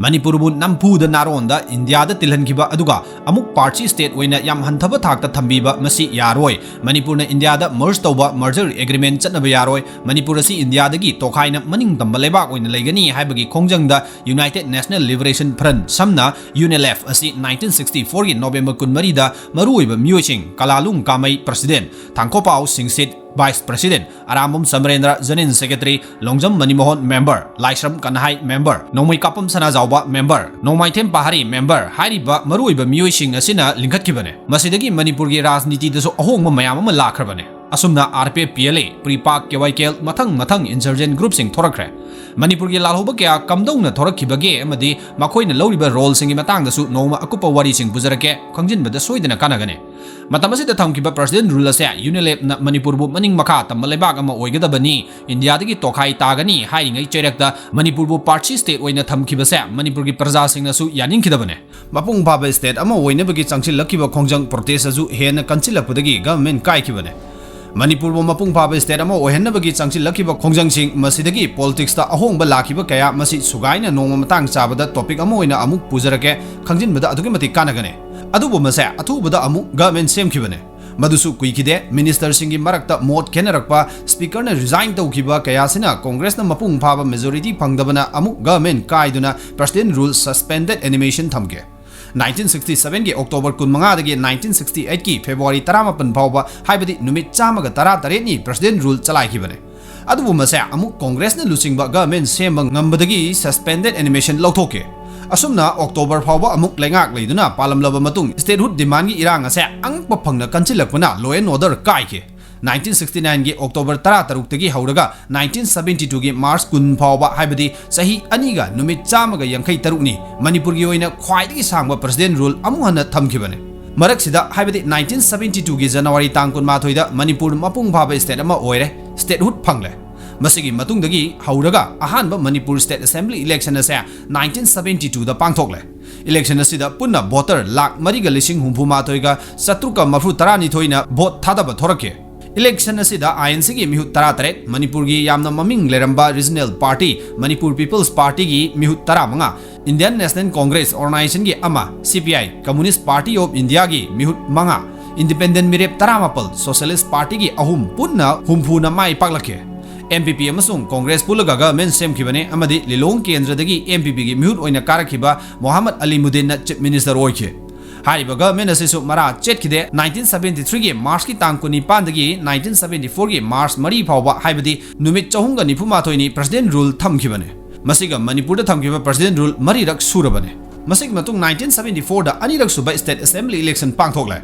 ꯃꯅꯤꯄꯨꯔꯕꯨ ꯅꯝꯐꯨꯗ ꯅꯥꯔꯣꯟꯗ ꯏꯟꯗꯤꯌꯥꯗ ꯇꯤꯜꯍꯟꯈꯤꯕ ꯑꯗꯨꯒ ꯑꯃꯨꯛ party state ꯑꯣꯏꯅ ꯌꯥꯝ ꯍꯟꯊꯕ ꯊꯥꯛꯇ ꯊꯝꯕꯤꯕ ꯃꯁꯤ ꯌꯥꯔꯣꯏ꯫ ꯃꯅꯤꯄꯨꯔꯅ ꯏꯟꯗꯤꯌꯥꯗ merge ꯇꯧꯕ merger agreement ꯆꯠꯅꯕ ꯌꯥꯔꯣꯏ꯫ ꯃꯅꯤꯄꯨꯔ ꯑꯁꯤ ꯏꯟꯗꯤꯌꯥꯗꯒꯤ ꯇꯣꯈꯥꯏꯅ ꯃꯅꯤꯡ ꯇꯝꯕ ꯂꯩꯕꯥꯛ ꯑꯣꯏꯅ ꯂꯩꯒꯅꯤ ꯍꯥꯏꯕꯒꯤ ꯈꯣꯡꯖꯪꯗ United National Liberation Front, ꯁꯝꯅ UNLF ꯑꯁꯤ nineteen sixty four ꯒꯤ November ꯀꯨꯟꯃꯔꯤꯗ ꯃꯔꯨꯑꯣꯏꯕ ꯃꯤꯑꯣꯏꯁꯤꯡ ꯀꯂꯥꯂꯨꯡ ꯀꯥꯃꯩ President, ꯊꯥꯡꯈꯣꯄꯥꯎ ꯁꯤꯡꯁꯤꯠ Vice President, Arambam ꯁꯃꯔꯦꯟꯗ꯭ꯔ General Secretary, Longjam ꯃꯅꯤꯃꯣꯍꯟ member, ꯂꯥꯏꯁ꯭ꯔꯝ ꯀꯟꯍꯥꯏ member, ꯅꯣꯡꯃꯩꯀꯥꯞꯄꯝ ꯁꯅꯥꯖꯥꯎꯕ member, ꯅꯣꯡꯃꯥꯏꯊꯦꯝ ꯄꯥꯍꯥꯔꯤ member ꯍꯥꯏꯔꯤꯕ ꯃꯔꯨꯑꯣꯏꯕ ꯃꯤꯑꯣꯏꯁꯤꯡ ꯑꯁꯤꯅ ꯂꯤꯡꯈꯠꯈꯤꯕꯅꯤ꯫ ꯃꯁꯤꯗꯒꯤ ꯃꯅꯤꯄꯨꯔꯒꯤ ꯔꯥꯖꯅꯤꯇꯤꯗꯁꯨ ꯑꯍꯣꯡꯕ ꯃꯌꯥꯝ ꯑꯃ ꯂꯥꯛꯈ꯭ꯔꯕꯅꯤ꯫ ꯑꯁꯨꯝꯅ RPF, PLA, PREPAK, KYKL ꯃꯊꯪ ꯃꯊꯪ insurgent group ꯁꯤꯡ ꯊꯣꯔꯛꯈ꯭ꯔꯦ꯫ ꯃꯅꯤꯄꯨꯔꯒꯤ ꯂꯥꯜꯍꯧꯕ ꯀꯌꯥ ꯀꯝꯗꯧꯅ ꯊꯣꯔꯛꯈꯤꯕꯒꯦ ꯑꯃꯗꯤ ꯃꯈꯣꯏꯅ ꯂꯧꯔꯤꯕ role ꯁꯤꯡꯒꯤ ꯃꯇꯥꯡꯗꯁꯨ ꯅꯣꯡꯃ ꯑꯀꯨꯞꯄ ꯋꯥꯔꯤꯁꯤꯡ ꯄꯨꯖꯔꯛꯀꯦ, ꯈꯪꯖꯤꯟꯕꯗ ꯁꯣꯏꯗꯅ ꯀꯥꯟꯅꯒꯅꯤ꯫ ꯃꯇꯝ ꯑꯁꯤꯗ ꯊꯝꯈꯤꯕ President Rule ꯑꯁꯦ UNLF ꯅ ꯃꯅꯤꯄꯨꯔꯕꯨ ꯃꯅꯤꯡ ꯃꯈꯥ ꯇꯝꯕ ꯂꯩꯕꯥꯛ ꯑꯃ ꯑꯣꯏꯒꯗꯕꯅꯤ, ꯏꯟꯗꯤꯌꯥꯗꯒꯤ ꯇꯣꯈꯥꯏ ꯇꯥꯒꯅꯤ ꯍꯥꯏꯔꯤꯉꯩ ꯆꯩꯔꯛꯇ ꯃꯅꯤꯄꯨꯔꯕꯨ party state ꯑꯣꯏꯅ ꯊꯝꯈꯤꯕꯁꯦ ꯃꯅꯤꯄꯨꯔꯒꯤ ꯄ꯭ꯔꯖꯥꯁꯤꯡꯅꯁꯨ ꯌꯥꯅꯤꯡꯈꯤꯗꯕꯅꯦ꯫ ꯃꯄꯨꯡ ꯐꯥꯕ state ꯑꯃ ꯑꯣꯏꯅꯕꯒꯤ ꯆꯪꯁꯤꯜꯂꯛꯈꯤꯕ ꯈꯣꯡꯖꯪ protest ꯑꯁꯨ ꯍꯦꯟꯅ ꯀꯟꯁꯤꯜꯂꯛꯄꯗꯒꯤ government ꯀꯥꯏꯈꯤꯕꯅꯦ꯫ ꯃꯅꯤꯄꯨꯔꯕꯨ ꯃꯄꯨꯡ ꯐꯥꯕ state ꯑꯃ ꯑꯣꯏꯍꯟꯅꯕꯒꯤ ꯆꯪꯁꯤꯜꯂꯛꯈꯤꯕ ꯈꯣꯡꯖꯪꯁꯤꯡ, ꯃꯁꯤꯗꯒꯤ politics ꯇ ꯑꯍꯣꯡꯕ ꯂꯥꯛꯈꯤꯕ ꯀꯌꯥ, ꯃꯁꯤ ꯁꯨꯒꯥꯏꯅ ꯅꯣꯡꯃ ꯃꯇꯥꯡ ꯆꯥꯕꯗ topic ꯑꯃ ꯑꯣꯏꯅ ꯑꯃꯨꯛ ꯄꯨꯖꯔꯛꯀꯦ, ꯈꯪꯖꯤꯟꯕꯗ ꯑꯗꯨꯛꯀꯤ ꯃꯇꯤꯛ ꯀꯥꯟꯅꯒꯅꯤ꯫ ꯑꯗꯨꯕꯨ ꯃꯁꯦ ꯑꯊꯨꯕꯗ ꯑꯃꯨꯛ government ꯁꯦꯝꯈꯤꯕꯅꯦ꯫ ꯃꯗꯨꯁꯨ ꯀꯨꯏꯈꯤꯗꯦ꯫ ꯃꯤꯅꯤꯁꯇꯔꯁꯤꯡꯒꯤ ꯃꯔꯛꯇ ꯃꯣꯠ ꯈꯦꯠꯅꯔꯛꯄ, ꯁ꯭ꯄꯤꯀꯔꯅ ꯔꯤꯖꯥꯏꯟ ꯇꯧꯈꯤꯕ ꯀꯌꯥꯁꯤꯅ ꯀꯣꯡꯒ꯭ꯔꯦꯁꯅ ꯃꯄꯨꯡ ꯐꯥꯕ ꯃꯦꯖꯣꯔꯤꯇꯤ ꯐꯪꯗꯕꯅ ꯑꯃꯨꯛ ꯒꯚꯔꯟꯃꯦꯟꯠ ꯀꯥꯏꯗꯨꯅ ꯄ꯭ꯔꯁꯤꯗꯦꯟꯠ ꯔꯨꯜ ꯁꯁꯄꯦꯟꯗꯦꯗ ꯑꯦꯅꯤꯃꯦꯁꯟ ꯊꯝꯈꯤ꯫ ꯅꯥꯏꯟꯇꯤꯟ ꯁꯤꯛꯁꯇꯤ ꯁꯚꯦꯟꯒꯤ ꯑꯣꯛꯇꯣꯕꯔ ꯀꯨꯟꯃꯉꯥꯗꯒꯤ ꯅꯥꯏꯟꯇꯤꯟ ꯁꯤꯛꯁꯇꯤ ꯑꯩꯠꯀꯤ ꯐꯦꯕ꯭ꯔꯨꯋꯥꯔꯤ ꯇꯔꯥꯃꯥꯄꯟ ꯐꯥꯎꯕ, ꯍꯥꯏꯕꯗꯤ ꯅꯨꯃꯤꯠ ꯆꯥꯝꯃꯒ ꯇꯔꯥꯇꯔꯦꯠꯅꯤ ꯄ꯭ꯔꯁꯤꯗꯦꯟꯠ ꯔꯨꯜ ꯆꯂꯥꯏꯈꯤꯕꯅꯤ꯫ ꯑꯗꯨꯕꯨ ꯃꯁꯦ ꯑꯃꯨꯛ ꯀꯣꯡꯒ꯭ꯔꯦꯁꯅ ꯂꯨꯆꯤꯡꯕ ꯒꯚꯔꯟꯃꯦꯟꯠ ꯁꯦꯝꯕ ꯉꯝꯕꯗꯒꯤ ꯁꯁꯄꯦꯟꯗꯦꯗ ꯑꯦꯅꯤꯃꯦꯁꯟ ꯂꯧꯊꯣꯛꯈꯤ꯫ ꯑꯁꯨꯝꯅ ꯑꯣꯛꯇꯣꯕꯔ ꯐꯥꯎꯕ ꯑꯃꯨꯛ ꯂꯩꯉꯥꯛ ꯂꯩꯗꯨꯅ ꯄꯥꯜꯂꯝꯂꯕ ꯃꯇꯨꯡ, ꯁ꯭ꯇꯦꯠꯍꯨꯗ ꯗꯤꯃꯥꯟꯒꯤ ꯏꯔꯥꯡ ꯑꯁꯦ ꯑꯉꯛꯄ ꯐꯪꯅ ꯀꯟꯁꯤꯜꯂꯛꯄꯅ law and order ꯀꯥꯏꯈꯤ꯫ ꯅꯥꯏꯟꯇꯤꯟ ꯁꯤꯛꯁꯇꯤ ꯅꯥꯏꯟꯒꯤ ꯑꯣꯛꯇꯣꯕꯔ ꯇꯔꯥꯇꯔꯨꯛꯇꯒꯤ ꯍꯧꯔꯒ ꯅꯥꯏꯟꯇꯤꯟ ꯁꯚꯦꯟꯇꯤ ꯇꯨꯒꯤ ꯃꯥꯔꯆ ꯀꯨꯟ ꯐꯥꯎꯕ, ꯍꯥꯏꯕꯗꯤ ꯆꯍꯤ ꯑꯅꯤꯒ ꯅꯨꯃꯤꯠ ꯆꯥꯝꯃꯒ ꯌꯥꯡꯈꯩ ꯇꯔꯨꯛꯅꯤ ꯃꯅꯤꯄꯨꯔꯒꯤ ꯑꯣꯏꯅ ꯈ꯭ꯋꯥꯏꯗꯒꯤ ꯁꯥꯡꯕ ꯄ꯭ꯔꯁꯤꯗꯦꯟꯠ ꯔꯨꯜ ꯑꯃꯨꯛ ꯍꯟꯅ ꯊꯝꯈꯤꯕꯅꯤ꯫ ꯃꯔꯛꯁꯤꯗ, ꯍꯥꯏꯕꯗꯤ ꯅꯥꯏꯟꯇꯤꯟ ꯁꯚꯦꯟꯇꯤ ꯇꯨꯒꯤ ꯖꯅꯋꯥꯔꯤ ꯇꯥꯡ ꯀꯨꯟꯃꯥꯊꯣꯏꯗ ꯃꯅꯤꯄꯨꯔ ꯃꯄꯨꯡ ꯐꯥꯕ ꯁ꯭ꯇꯦꯠ ꯑꯃ ꯑꯣꯏꯔꯦ, ꯁ꯭ꯇꯦꯠꯍꯨꯗ ꯐꯪꯂꯦ꯫ ꯃꯁꯤꯒꯤ ꯃꯇꯨꯡꯗꯒꯤ ꯍꯧꯔꯒ ꯑꯍꯥꯟꯕ ꯃꯅꯤꯄꯨꯔ ꯁ꯭ꯇꯦꯠ ꯑꯦꯁꯦꯝꯕ꯭ꯂꯤ ꯏꯂꯦꯛꯁꯟ ꯑꯁꯦ ꯅꯥꯏꯟꯇꯤꯟ ꯁꯚꯦꯟꯇꯤ ꯇꯨꯗ ꯄꯥꯡꯊꯣꯛꯂꯦ꯫ ꯏꯂꯦꯛꯁꯟ ꯑꯁꯤꯗ ꯄꯨꯟꯅ ꯚꯣꯇꯔ ꯂꯥꯈ ꯃꯔꯤꯒ ꯂꯤꯁꯤꯡ ꯍꯨꯝꯐꯨ ꯃꯥꯊꯣꯏꯒ ꯆꯥꯇ꯭ꯔꯨꯛꯀ ꯃꯔꯐꯨ ꯇꯔꯥꯅꯤꯊꯣꯏꯅ ꯚꯣꯠ ꯊꯥꯗꯕ ꯊꯣꯔꯛꯈꯤ꯫ ꯏꯂꯦꯛꯁꯟ ꯑꯁꯤꯗ ꯑꯥꯏ ꯑꯦꯟ ꯁꯤꯒꯤ ꯃꯤꯍꯨꯠ ꯇꯔꯥꯇꯔꯦꯠ, ꯃꯅꯤꯄꯨꯔꯒꯤ ꯌꯥꯝꯅ ꯃꯃꯤꯡ ꯂꯩꯔꯝꯕ ꯔꯤꯖꯅꯦꯜ ꯄꯥꯔꯇꯤ ꯃꯅꯤꯄꯨꯔ ꯄꯤꯄꯜꯁ ꯄꯥꯔꯇꯤꯒꯤ ꯃꯤꯍꯨꯠ ꯇꯔꯥꯃꯉꯥ, ꯏꯟꯗꯤꯌꯟ ꯅꯦꯁꯅꯦꯜ ꯀꯣꯡꯒ꯭ꯔꯦꯁ ꯑꯣꯔꯒꯅꯥꯏꯖꯦꯁꯟꯒꯤ ꯑꯃ, ꯁꯤ ꯄꯤ ꯑꯥꯏ, ꯀꯝꯃꯨꯅꯤꯁ꯭ꯠ ꯄꯥꯔꯇꯤ ꯑꯣꯐ ꯏꯟꯗꯤꯌꯥꯒꯤ ꯃꯤꯍꯨꯠ ꯃꯉꯥ, ꯏꯟꯗꯤꯄꯦꯟꯗꯦꯟꯠ ꯃꯤꯔꯦꯞ ꯇꯔꯥꯃꯥꯄꯜ, ꯁꯣꯁꯤꯌꯦꯂꯤꯁ꯭ꯠ ꯄꯥꯔꯇꯤꯒꯤ ꯑꯍꯨꯝ, ꯄꯨꯟꯅ ꯍꯨꯝꯐꯨꯅ ꯃꯥꯏ ꯄꯥꯛꯂꯛꯈꯤ꯫ ꯑꯦꯝ ꯄꯤ ꯄꯤ ꯑꯃꯁꯨꯡ ꯀꯣꯡꯒ꯭ꯔꯦꯁ ꯄꯨꯜꯂꯒ ꯒꯚꯔꯟꯃꯦꯟꯠ ꯁꯦꯝꯈꯤꯕꯅꯤ ꯑꯃꯗꯤ ꯂꯤꯂꯣꯡ ꯀꯦꯟꯗ꯭ꯔꯗꯒꯤ ꯑꯦꯝ ꯄꯤ ꯄꯤꯒꯤ ꯃꯤꯍꯨꯠ ꯑꯣꯏꯅ ꯀꯥꯔꯛꯈꯤꯕ ꯃꯣꯍꯝꯃꯗ ꯑꯂꯤ ꯃꯨꯗꯤꯟꯅ ꯆꯤꯐ ꯃꯤꯅꯤꯁꯇꯔ ꯑꯣꯏꯈꯤ꯫ ꯍꯥꯏꯔꯤꯕ ꯒꯚꯔꯟꯃꯦꯟꯠ ꯑꯁꯤꯁꯨ ꯃꯔꯥ ꯆꯦꯠꯈꯤꯗꯦ꯫ ꯅꯥꯏꯟꯇꯤꯟ ꯁꯚꯦꯟꯇꯤ ꯊ꯭ꯔꯤꯒꯤ ꯃꯥꯔꯆꯀꯤ ꯇꯥꯡ ꯀꯨꯟꯅꯤꯄꯥꯟꯗꯒꯤ ꯅꯥꯏꯟꯇꯤꯟ ꯁꯚꯦꯟꯇꯤ ꯐꯣꯔꯒꯤ ꯃꯥꯔꯆ ꯃꯔꯤ ꯐꯥꯎꯕ, ꯍꯥꯏꯕꯗꯤ ꯅꯨꯃꯤꯠ ꯆꯍꯨꯝꯒ ꯅꯤꯐꯨ ꯃꯥꯊꯣꯏꯅꯤ ꯄ꯭ꯔꯁꯤꯗꯦꯟꯠ ꯔꯨꯜ ꯊꯝꯈꯤꯕꯅꯤ꯫ ꯃꯁꯤꯒ ꯃꯅꯤꯄꯨꯔꯗ ꯊꯝꯈꯤꯕ ꯄ꯭ꯔꯁꯤꯗꯦꯟꯠ ꯔꯨꯜ ꯃꯔꯤꯔꯛ ꯁꯨꯔꯕꯅꯤ꯫ ꯃꯁꯤꯒꯤ ꯃꯇꯨꯡ ꯅꯥꯏꯟꯇꯤꯟ ꯁꯚꯦꯟꯇꯤ ꯐꯣꯔꯗ ꯑꯅꯤꯔꯛ ꯁꯨꯕ ꯁ꯭ꯇꯦꯠ ꯑꯦꯁꯦꯝꯕ꯭ꯂꯤ ꯏꯂꯦꯛꯁꯟ ꯄꯥꯡꯊꯣꯛꯂꯦ꯫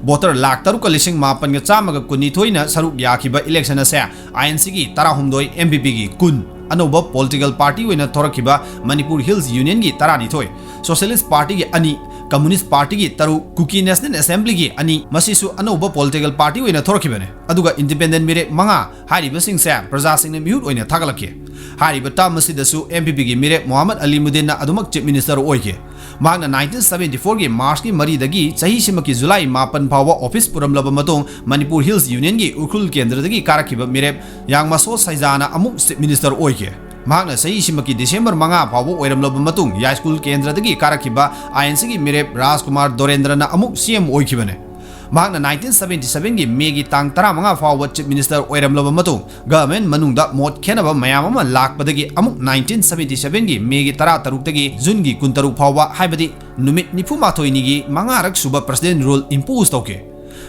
ꯚꯣꯇꯔ ꯂꯥꯈ ꯇꯔꯨꯛꯀ ꯂꯤꯁꯤꯡ ꯃꯥꯄꯟꯒ ꯆꯥꯝꯃꯒ ꯀꯨꯟꯅꯤꯊꯣꯏꯅ ꯁꯔꯨꯛ ꯌꯥꯈꯤꯕ ꯏꯂꯦꯛꯁꯟ ꯑꯁꯦ ꯑꯥꯏ ꯑꯦꯟ ꯁꯤꯒꯤ ꯇꯔꯥꯍꯨꯝꯗꯣꯏ, ꯑꯦꯝ ꯄꯤ ꯄꯤꯒꯤ ꯀꯨꯟ, ꯑꯅꯧꯕ ꯄꯣꯂꯤꯇꯤꯀꯦꯜ ꯄꯥꯔꯇꯤ ꯑꯣꯏꯅ ꯊꯣꯔꯛꯈꯤꯕ ꯃꯅꯤꯄꯨꯔ ꯍꯤꯜꯁ ꯌꯨꯅꯤꯌꯟꯒꯤ ꯇꯔꯥꯅꯤꯊꯣꯏ, ꯁꯣꯁꯤꯌꯦꯂꯤꯁ꯭ꯠ ꯄꯥꯔꯇꯤꯒꯤ ꯑꯅꯤ, ꯀꯝꯃꯨꯅꯤꯁ꯭ꯠ ꯄꯥꯔꯇꯤꯒꯤ ꯇꯔꯨꯛ, ꯀꯨꯀꯤ ꯅꯦꯁꯅꯦꯜ ꯑꯦꯁꯦꯝꯕ꯭ꯂꯤꯒꯤ ꯑꯅꯤ, ꯃꯁꯤꯁꯨ ꯑꯅꯧꯕ ꯄꯣꯂꯤꯇꯤꯀꯦꯜ ꯄꯥꯔꯇꯤ ꯑꯣꯏꯅ ꯊꯣꯔꯛꯈꯤꯕꯅꯤ꯫ ꯑꯗꯨꯒ ꯏꯟꯗꯤꯄꯦꯟꯗꯦꯟꯠ ꯃꯤꯔꯦꯞ ꯃꯉꯥ, ꯍꯥꯏꯔꯤꯕꯁꯤꯡꯁꯦ ꯄ꯭ꯔꯖꯥꯁꯤꯡꯅ ꯃꯤꯍꯨꯠ ꯑꯣꯏꯅ ꯊꯥꯒꯠꯂꯛꯈꯤ꯫ ꯍꯥꯏꯔꯤꯕ ꯇꯔꯝ ꯑꯁꯤꯗꯁꯨ ꯑꯦꯝ ꯄꯤ ꯄꯤꯒꯤ ꯃꯤꯔꯦꯞ ꯃꯣꯍꯝꯃꯗ ꯑꯂꯤ ꯃꯨꯗꯤꯟꯅ ꯑꯗꯨꯃꯛ ꯆꯤꯐ ꯃꯤꯅꯤꯁꯇꯔ ꯑꯣꯏꯈꯤ꯫ ꯃꯍꯥꯛꯅ ꯅꯥꯏꯟꯇꯤꯟ ꯁꯚꯦꯟꯇꯤ ꯐꯣꯔꯒꯤ ꯃꯥꯔꯆꯀꯤ ꯃꯔꯤꯗꯒꯤ ꯆꯍꯤꯁꯤꯃꯛꯀꯤ ꯖꯨꯂꯥꯏ ꯃꯥꯄꯟ ꯐꯥꯎꯕ ꯑꯣꯐꯤꯁ ꯄꯨꯔꯝꯂꯕ ꯃꯇꯨꯡ, ꯃꯅꯤꯄꯨꯔ ꯍꯤꯜꯁ ꯌꯨꯅꯤꯌꯟꯒꯤ ꯎꯈ꯭ꯔꯨꯜ ꯀꯦꯟꯗ꯭ꯔꯗꯒꯤ ꯀꯥꯔꯛꯈꯤꯕ ꯃꯤꯔꯦꯞ ꯌꯥꯡꯃꯁꯣ ꯁꯩꯖꯥꯅ ꯑꯃꯨꯛ ꯆꯤꯐ ꯃꯤꯅꯤꯁꯇꯔ ꯑꯣꯏꯈꯤ꯫ ꯃꯍꯥꯛꯅ ꯆꯍꯤꯁꯤꯃꯛꯀꯤ ꯗꯤꯁꯦꯝꯕꯔ ꯃꯉꯥ ꯐꯥꯎꯕ ꯑꯣꯏꯔꯝꯂꯕ ꯃꯇꯨꯡ, ꯌꯥꯏꯁ꯭ꯀꯨꯜ ꯀꯦꯟꯗ꯭ꯔꯗꯒꯤ ꯀꯥꯔꯛꯈꯤꯕ ꯑꯥꯏ ꯑꯦꯟ ꯁꯤꯒꯤ ꯃꯤꯔꯦꯞ ꯔꯥꯖꯀꯨꯃꯥꯔ ꯗꯣꯔꯦꯟꯗ꯭ꯔꯅ ꯑꯃꯨꯛ ꯁꯤ ꯑꯦꯝ ꯑꯣꯏꯈꯤꯕꯅꯤ꯫ ꯃꯍꯥꯛꯅ nineteen seventy seven ꯒꯤ ꯃꯦꯒꯤ ꯇꯥꯡ ꯇꯔꯥꯃꯉꯥ ꯐꯥꯎꯕ Chief Minister ꯑꯣꯏꯔꯝꯂꯕ ꯃꯇꯨꯡ, government ꯃꯅꯨꯡꯗ ꯃꯣꯠ ꯈꯦꯠꯅꯕ ꯃꯌꯥꯝ ꯑꯃ ꯂꯥꯛꯄꯗꯒꯤ ꯑꯃꯨꯛ nineteen seventy seven ꯒꯤ ꯃꯦꯒꯤ ꯇꯔꯥꯇꯔꯨꯛꯇꯒꯤ ꯖꯨꯟꯒꯤ ꯀꯨꯟꯇꯔꯨꯛ ꯐꯥꯎꯕ, ꯍꯥꯏꯕꯗꯤ ꯅꯨꯃꯤꯠ ꯅꯤꯐꯨ ꯃꯥꯊꯣꯏꯅꯤꯒꯤ ꯃꯉꯥꯔꯛ ꯁꯨꯕ President Rule impose ꯇꯧꯈꯤ꯫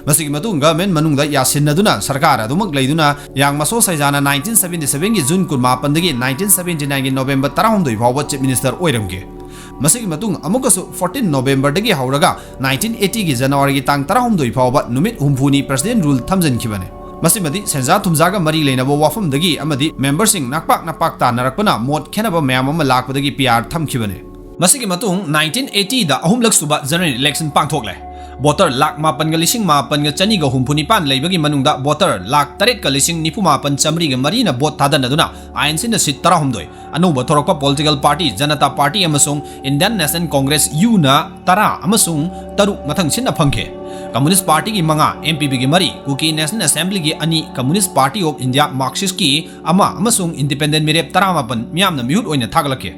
ꯃꯁꯤꯒꯤ ꯃꯇꯨꯡ government ꯃꯅꯨꯡꯗ ꯌꯥꯁꯤꯟꯅꯗꯨꯅ ꯁꯔꯀꯥꯔ ꯑꯗꯨꯃꯛ ꯂꯩꯗꯨꯅ, ꯌꯥꯡꯃꯁꯣ ꯁꯩꯖꯥꯅ nineteen seventy seven ꯒꯤ ꯖꯨꯟ ꯀꯨꯟꯃꯥꯄꯟꯗꯒꯤ nineteen seventy nine ꯒꯤ ꯅꯣꯕꯦꯝꯕꯔ ꯇꯔꯥꯍꯨꯝꯗꯣꯏ ꯐꯥꯎꯕ Chief Minister ꯑꯣꯏꯔꯝꯈꯤ꯫ ꯃꯁꯤꯒꯤ ꯃꯇꯨꯡ ꯑꯃꯨꯛꯀꯁꯨ fourteen ꯅꯣꯕꯦꯝꯕꯔꯗꯒꯤ ꯍꯧꯔꯒ nineteen eighty ꯒꯤ ꯖꯅꯋꯥꯔꯤꯒꯤ ꯇꯥꯡ ꯇꯔꯥꯍꯨꯝꯗꯣꯏ ꯐꯥꯎꯕ ꯅꯨꯃꯤꯠ ꯍꯨꯝꯐꯨꯅꯤ President Rule ꯊꯝꯖꯤꯟꯈꯤꯕꯅꯤ꯫ ꯃꯁꯤꯃꯗꯤ ꯁꯦꯟꯖꯥ ꯊꯨꯝꯖꯥꯒ ꯃꯔꯤ ꯂꯩꯅꯕ ꯋꯥꯐꯝꯗꯒꯤ ꯑꯃꯗꯤ memberꯁꯤꯡ ꯅꯥꯛꯄꯥꯛ ꯅꯥꯛꯄꯥꯛ ꯇꯥꯟꯅꯔꯛꯄꯅ ꯃꯣꯠ ꯈꯦꯠꯅꯕ ꯃꯌꯥꯝ ꯑꯃ ꯂꯥꯛꯄꯗꯒꯤ P R ꯊꯝꯈꯤꯕꯅꯤ꯫ ꯃꯁꯤꯒꯤ ꯃꯇꯨꯡ nineteen eighty ꯗ ꯑꯍꯨꯝꯂꯛ ꯁꯨꯕ general election ꯄꯥꯡꯊꯣꯛꯂꯦ꯫ Voter ꯂꯥꯈ ꯃꯥꯄꯟꯒ ꯂꯤꯁꯤꯡ ꯃꯥꯄꯟꯒ ꯆꯅꯤꯒ ꯍꯨꯝꯐꯨ ꯅꯤꯄꯥꯟ ꯂꯩꯕꯒꯤ ꯃꯅꯨꯡꯗ voter ꯂꯥꯈ ꯇꯔꯦꯠꯀ ꯂꯤꯁꯤꯡ ꯅꯤꯐꯨ ꯃꯥꯄꯟ ꯆꯥꯃꯔꯤꯒ ꯃꯔꯤꯅ vote ꯊꯥꯗꯅꯗꯨꯅ I N C ꯅ seat ꯇꯔꯥꯍꯨꯝꯗꯣꯏ, ꯑꯅꯧꯕ ꯊꯣꯔꯛꯄ political party Janata Party ꯑꯃꯁꯨꯡ Indian National Congress, U ꯅ ꯇꯔꯥ ꯑꯃꯁꯨꯡ ꯇꯔꯨꯛ ꯃꯊꯪ ꯁꯤꯠꯅ ꯐꯪꯈꯤ꯫ Communist Party ꯒꯤ ꯃꯉꯥ, M P P ꯒꯤ ꯃꯔꯤ, Kuki National Assembly ꯒꯤ ꯑꯅꯤ, Communist Party of India Marxist ꯀꯤ ꯑꯃ ꯑꯃꯁꯨꯡ independent ꯃꯤꯔꯦꯞ ꯇꯔꯥꯃꯥꯄꯟ ꯃꯤꯌꯥꯝꯅ ꯃꯤꯍꯨꯠ ꯑꯣꯏꯅ ꯊꯥꯒꯠꯂꯛꯈꯤ꯫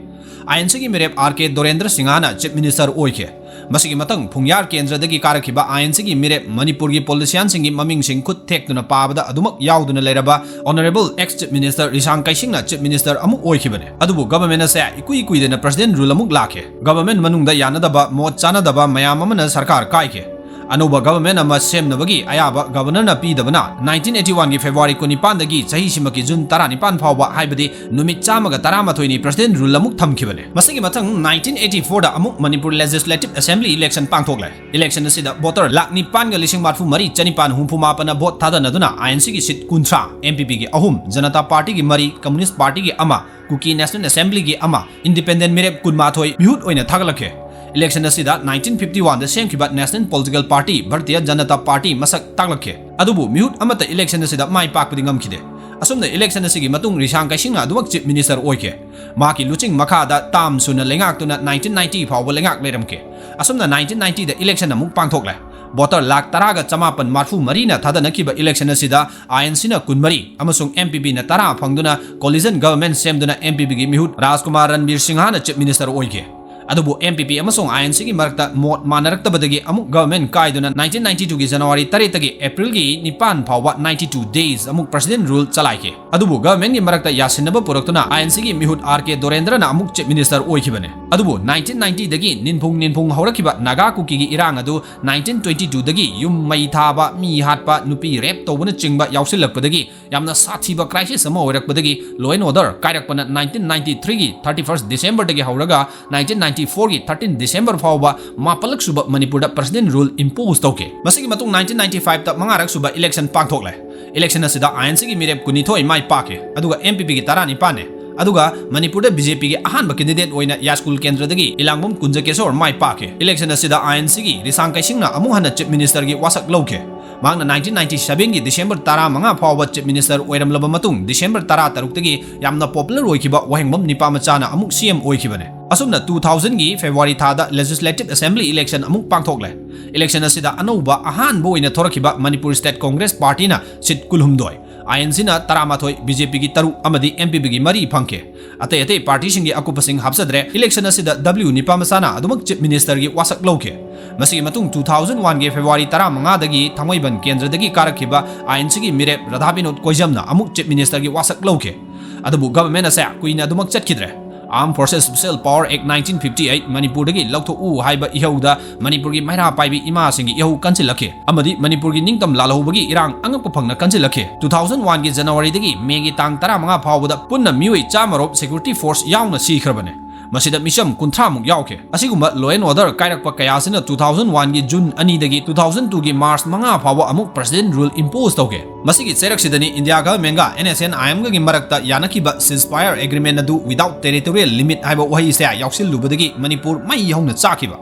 I N C ꯒꯤ ꯃꯤꯔꯦꯞ R K ꯗꯣꯔꯦꯟꯗ꯭ꯔ ꯁꯤꯡꯍꯅ Chief Minister ꯑꯣꯏꯈꯤ꯫ ꯃꯁꯤꯒꯤ ꯃꯊꯪ ꯐꯨꯡꯌꯥꯔ ꯀꯦꯟꯗ꯭ꯔꯗꯒꯤ ꯀꯥꯔꯛꯈꯤꯕ I N C ꯒꯤ ꯃꯤꯔꯦꯞ ꯃꯅꯤꯄꯨꯔꯒꯤ politician ꯁꯤꯡꯒꯤ ꯃꯃꯤꯡꯁꯤꯡ ꯈꯨꯠ ꯊꯦꯛꯇꯨꯅ ꯄꯥꯕꯗ ꯑꯗꯨꯃꯛ ꯌꯥꯎꯗꯨꯅ ꯂꯩꯔꯕ Honourable ex Chief Minister ꯔꯤꯁꯥꯡ ꯀꯩꯁꯤꯡꯅ Chief Minister ꯑꯃꯨꯛ ꯑꯣꯏꯈꯤꯕꯅꯤ꯫ ꯑꯗꯨꯕꯨ government ꯑꯁꯦ ꯏꯀꯨꯏ ꯀꯨꯏꯗꯅ President Rule ꯑꯃꯨꯛ ꯂꯥꯛꯈꯤ꯫ Government ꯃꯅꯨꯡꯗ ꯌꯥꯅꯗꯕ, ꯃꯣꯠ ꯆꯥꯅꯗꯕ ꯃꯌꯥꯝ ꯑꯃꯅ ꯁꯔꯀꯥꯔ ꯀꯥꯏꯈꯤ꯫ ꯑꯅꯧꯕ government ꯑꯃ ꯁꯦꯝꯅꯕꯒꯤ ꯑꯌꯥꯕ governor ꯅ ꯄꯤꯗꯕꯅ nineteen eighty one ꯒꯤ February ꯀꯨꯟꯅꯤꯄꯥꯟꯗꯒꯤ ꯆꯍꯤꯁꯤꯃꯛꯀꯤ June ꯇꯔꯥꯅꯤꯄꯥꯟ ꯐꯥꯎꯕ, ꯍꯥꯏꯕꯗꯤ ꯅꯨꯃꯤꯠ ꯆꯥꯝꯃꯒ ꯇꯔꯥꯃꯥꯊꯣꯏꯅꯤ President Rule ꯑꯃꯨꯛ ꯊꯝꯈꯤꯕꯅꯤ꯫ ꯃꯁꯤꯒꯤ ꯃꯊꯪ nineteen eighty four ꯗ ꯑꯃꯨꯛ Manipur Legislative Assembly election ꯄꯥꯡꯊꯣꯛꯂꯦ꯫ Election ꯑꯁꯤꯗ voter ꯂꯥꯈ ꯅꯤꯄꯥꯟꯒ ꯂꯤꯁꯤꯡ ꯃꯔꯤꯐꯨ ꯃꯔꯤ ꯆꯅꯤꯄꯥꯟ ꯍꯨꯝꯐꯨ ꯃꯥꯄꯟꯅ vote ꯊꯥꯗꯅꯗꯨꯅ I N C ꯒꯤ seat ꯀꯨꯟꯊ꯭ꯔꯥ, M P P ꯒꯤ ꯑꯍꯨꯝ, Janata Party ꯒꯤ ꯃꯔꯤ, Communist Party ꯒꯤ ꯑꯃ, Kuki National Assembly ꯒꯤ ꯑꯃ, independent ꯃꯤꯔꯦꯞ ꯀꯨꯟꯃꯥꯊꯣꯏ ꯃꯤꯍꯨꯠ ꯑꯣꯏꯅ ꯊꯥꯒꯠꯂꯛꯈꯤ꯫ Election ꯑꯁꯤꯗ nineteen fifty one ꯗ ꯁꯦꯝꯈꯤꯕ National Political Party Bharatiya Janata Party ꯃꯁꯛ ꯇꯥꯛꯂꯛꯈꯤ꯫ ꯑꯗꯨꯕꯨ ꯃꯤꯍꯨꯠ ꯑꯃꯠꯇ election ꯑꯁꯤꯗ ꯃꯥꯏ ꯄꯥꯛꯄꯗꯤ ꯉꯝꯈꯤꯗꯦ꯫ ꯑꯁꯨꯝꯅ election ꯑꯁꯤꯒꯤ ꯃꯇꯨꯡ ꯔꯤꯁꯥꯡ ꯀꯩꯁꯤꯡꯅ ꯑꯗꯨꯃꯛ Chief Minister ꯑꯣꯏꯈꯤ꯫ ꯃꯍꯥꯛꯀꯤ ꯂꯨꯆꯤꯡ ꯃꯈꯥꯗ term ꯁꯨꯅ ꯂꯩꯉꯥꯛꯇꯨꯅ nineteen ninety ꯐꯥꯎꯕ ꯂꯩꯉꯥꯛ ꯂꯩꯔꯝꯈꯤ꯫ ꯑꯁꯨꯝꯅ nineteen ninety ꯗ election ꯑꯃꯨꯛ ꯄꯥꯡꯊꯣꯛꯂꯦ꯫ Voter ꯂꯥꯈ ꯇꯔꯥꯒ ꯆꯃꯥꯄꯟ ꯃꯔꯤꯐꯨ ꯃꯔꯤꯅ ꯊꯥꯗꯅꯈꯤꯕ election ꯑꯁꯤꯗ I N C ꯅ ꯀꯨꯟꯃꯔꯤ ꯑꯃꯁꯨꯡ M P P ꯅ ꯇꯔꯥ ꯐꯪꯗꯨꯅ coalition government ꯁꯦꯝꯗꯨꯅ M P P ꯒꯤ ꯃꯤꯍꯨꯠ ꯔꯥꯖꯀꯨꯃꯥꯔ ꯔꯟꯕꯤꯔ ꯁꯤꯡꯍꯅ Chief Minister ꯑꯣꯏꯈꯤ꯫ ꯑꯗꯨꯕꯨ M P P ꯑꯃꯁꯨꯡ I N Cꯒꯤ ꯃꯔꯛꯇ ꯃꯣꯠ ꯃꯥꯟꯅꯔꯛꯇꯕꯗꯒꯤ ꯑꯃꯨꯛ government ꯀꯥꯏꯗꯨꯅ nineteen ninety twoꯒꯤ January ꯇꯔꯦꯠꯇꯒꯤ Aprilꯒꯤ ꯅꯤꯄꯥꯟ ꯐꯥꯎꯕ ninety two days ꯑꯃꯨꯛ President rule ꯆꯂꯥꯏꯈꯤ꯫ ꯑꯗꯨꯕꯨ governmentꯒꯤ ꯃꯔꯛꯇ ꯌꯥꯁꯤꯟꯅꯕ ꯄꯨꯔꯛꯇꯨꯅ I N Cꯒꯤ ꯃꯤꯍꯨꯠ R K ꯗꯣꯔꯦꯟꯗ꯭ꯔꯅ ꯑꯃꯨꯛ Chief Minister ꯑꯣꯏꯈꯤꯕꯅꯤ꯫ ꯑꯗꯨꯕꯨ nineteen ninetyꯗꯒꯤ ꯅꯤꯟꯐꯨꯡ ꯅꯤꯟꯐꯨꯡ ꯍꯧꯔꯛꯈꯤꯕ ꯅꯥꯒꯥ ꯀꯨꯀꯤꯒꯤ ꯏꯔꯥꯡ ꯑꯗꯨ nineteen twenty twoꯗꯒꯤ ꯌꯨꯝ ꯃꯩ ꯊꯥꯕ, ꯃꯤ ꯍꯥꯠꯄ, ꯅꯨꯄꯤ rape ꯇꯧꯕꯅꯆꯤꯡꯕ ꯌꯥꯎꯁꯤꯜꯂꯛꯄꯗꯒꯤ ꯌꯥꯝꯅ ꯁꯥꯊꯤꯕ crisis ꯑꯃ ꯑꯣꯏꯔꯛꯄꯗꯒꯤ law and order ꯀꯥꯏꯔꯛꯄꯅ nineteen ninety threeꯒꯤ thirty first Decemberꯗꯒꯤ ꯍꯧꯔꯒ nineteen ninety fourꯒꯤ thirteen December ꯐꯥꯎꯕ ꯃꯥꯄꯜꯂꯛ ꯁꯨꯕ ꯃꯅꯤꯄꯨꯔꯗ President rule impose ꯇꯧꯈꯤ꯫ ꯃꯁꯤꯒꯤ ꯃꯇꯨꯡ nineteen ninety fiveꯇ ꯃꯉꯥꯔꯛ ꯁꯨꯕ election ꯄꯥꯡꯊꯣꯛꯂꯦ꯫ Election ꯑꯁꯤꯗ I N Cꯒꯤ ꯃꯤꯔꯦꯞ ꯀꯨꯟꯅꯤꯊꯣꯏ ꯃꯥꯏ ꯄꯥꯛꯈꯤ, ꯑꯗꯨꯒ M P Pꯒꯤ ꯇꯔꯥꯅꯤꯄꯥꯟꯅꯦ꯫ ꯑꯗꯨꯒ ꯃꯅꯤꯄꯨꯔꯗ B J Pꯒꯤ ꯑꯍꯥꯟꯕ candidate ꯑꯣꯏꯅ ꯌꯥꯁꯀꯨꯜ ꯀꯦꯟꯗ꯭ꯔꯗꯒꯤ ꯏꯂꯥꯡꯕꯝ ꯀꯨꯟꯖꯀꯦꯁꯣꯔ ꯃꯥꯏ ꯄꯥꯛꯈꯤ꯫ Election ꯑꯁꯤꯗ I N Cꯒꯤ ꯔꯤꯁꯥꯡ ꯀꯩꯁꯤꯡꯅ ꯑꯃꯨꯛ ꯍꯟꯅ Chief Ministerꯒꯤ ꯋꯥꯁꯛ ꯂꯧꯈꯤ꯫ ꯃꯍꯥꯛꯅ nineteen ninety sevenꯒꯤ December ꯇꯔꯥꯃꯉꯥ ꯐꯥꯎꯕ Chief Minister ꯑꯣꯏꯔꯝꯂꯕ ꯃꯇꯨꯡ December ꯇꯔꯥꯇꯔꯨꯛꯇꯒꯤ ꯌꯥꯝꯅ popular ꯑꯣꯏꯈꯤꯕ ꯋꯥꯍꯦꯡꯕꯝ ꯅꯤꯄꯥꯃꯆꯥꯅ ꯑꯃꯨꯛ C M ꯑꯣꯏꯈꯤꯕꯅꯤ꯫ ꯑꯁꯨꯝꯅ two thousandꯒꯤ February ꯊꯥꯗ Legislative Assembly election ꯑꯃꯨꯛ ꯄꯥꯡꯊꯣꯛꯂꯦ꯫ Election ꯑꯁꯤꯗ ꯑꯅꯧꯕ ꯑꯍꯥꯟꯕ ꯑꯣꯏꯅ ꯊꯣꯔꯛꯈꯤꯕ Manipur State Congress Partyꯅ seat ꯀꯨꯟꯍꯨꯝꯗꯣꯏ, I N Cꯅ ꯇꯔꯥꯃꯥꯊꯣꯏ, B J Pꯒꯤ ꯇꯔꯨꯛ ꯑꯃꯗꯤ M P Pꯒꯤ ꯃꯔꯤ ꯐꯪꯈꯤ꯫ ꯑꯇꯩ ꯑꯇꯩ partyꯁꯤꯡꯒꯤ ꯑꯀꯨꯞꯄꯁꯤꯡ ꯍꯥꯞꯆꯗ꯭ꯔꯦ꯫ Election ꯑꯁꯤꯗ W ꯅꯤꯄꯥꯃꯆꯥꯅ ꯑꯗꯨꯃꯛ Chief Ministerꯒꯤ ꯋꯥꯁꯛ ꯂꯧꯈꯤ꯫ ꯃꯁꯤꯒꯤ ꯃꯇꯨꯡ two thousand oneꯒꯤ February ꯇꯔꯥꯃꯉꯥꯗꯒꯤ Thangmeiband ꯀꯦꯟꯗ꯭ꯔꯗꯒꯤ ꯀꯥꯔꯛꯈꯤꯕ I N Cꯒꯤ ꯃꯤꯔꯦꯞ ꯔꯥꯙꯥ ꯕꯤꯅꯣꯗ ꯀꯣꯏꯖꯝꯅ ꯑꯃꯨꯛ Chief Ministerꯒꯤ ꯋꯥꯁꯛ ꯂꯧꯈꯤ꯫ ꯑꯗꯨꯕꯨ government ꯑꯁꯦ ꯀꯨꯏꯅ ꯑꯗꯨꯃꯛ ꯆꯠꯈꯤꯗ꯭ꯔꯦ꯫ Armed Forces Special Power Act nineteen fifty eight ꯃꯅꯤꯄꯨꯔꯗꯒꯤ ꯂꯧꯊꯣꯛꯎ ꯍꯥꯏꯕ ꯏꯍꯧꯗ ꯃꯅꯤꯄꯨꯔꯒꯤ ꯃꯩꯔꯥ ꯄꯥꯏꯕꯤ ꯏꯃꯥꯁꯤꯡꯒꯤ ꯏꯍꯧ ꯀꯟꯁꯤꯜꯂꯛꯈꯤ ꯑꯃꯗꯤ ꯃꯅꯤꯄꯨꯔꯒꯤ ꯅꯤꯡꯇꯝ ꯂꯥꯜꯍꯧꯕꯒꯤ ꯏꯔꯥꯡ ꯑꯉꯛꯄ ꯐꯪꯅ ꯀꯟꯁꯤꯜꯂꯛꯈꯤ꯫ Two thousand oneꯒꯤ Januaryꯗꯒꯤ Mayꯒꯤ ꯇꯥꯡ ꯇꯔꯥꯃꯉꯥ ꯐꯥꯎꯕꯗ ꯄꯨꯟꯅ ꯃꯤꯑꯣꯏ ꯆꯥꯝꯃꯔꯣꯝ security force ꯌꯥꯎꯅ ꯁꯤꯈ꯭ꯔꯕꯅꯤ꯫ ꯃꯁꯤꯗ ꯃꯤꯆꯝ ꯀꯨꯟꯊ꯭ꯔꯥꯃꯨꯛ ꯌꯥꯎꯈꯤ꯫ ꯑꯁꯤꯒꯨꯝꯕ law and order ꯀꯥꯏꯔꯛꯄ ꯀꯌꯥ ꯑꯁꯤꯅ two thousand oneꯒꯤ June ꯑꯅꯤꯗꯒꯤ two thousand twoꯒꯤ March ꯃꯉꯥ ꯐꯥꯎꯕ ꯑꯃꯨꯛ President rule impose ꯇꯧꯈꯤ꯫ ꯃꯁꯤꯒꯤ ꯆꯩꯔꯛꯁꯤꯗꯅꯤ India governmentꯒ N S N I Mꯒꯤ ꯃꯔꯛꯇ ꯌꯥꯅꯈꯤꯕ ceasefire agreement ꯑꯗꯨ without territorial limit ꯍꯥꯏꯕ ꯋꯥꯍꯩ ꯑꯁꯦ ꯌꯥꯎꯁꯤꯜꯂꯨꯕꯗꯒꯤ ꯃꯅꯤꯄꯨꯔ ꯃꯩ ꯍꯧꯅ ꯆꯥꯛꯈꯤꯕ꯫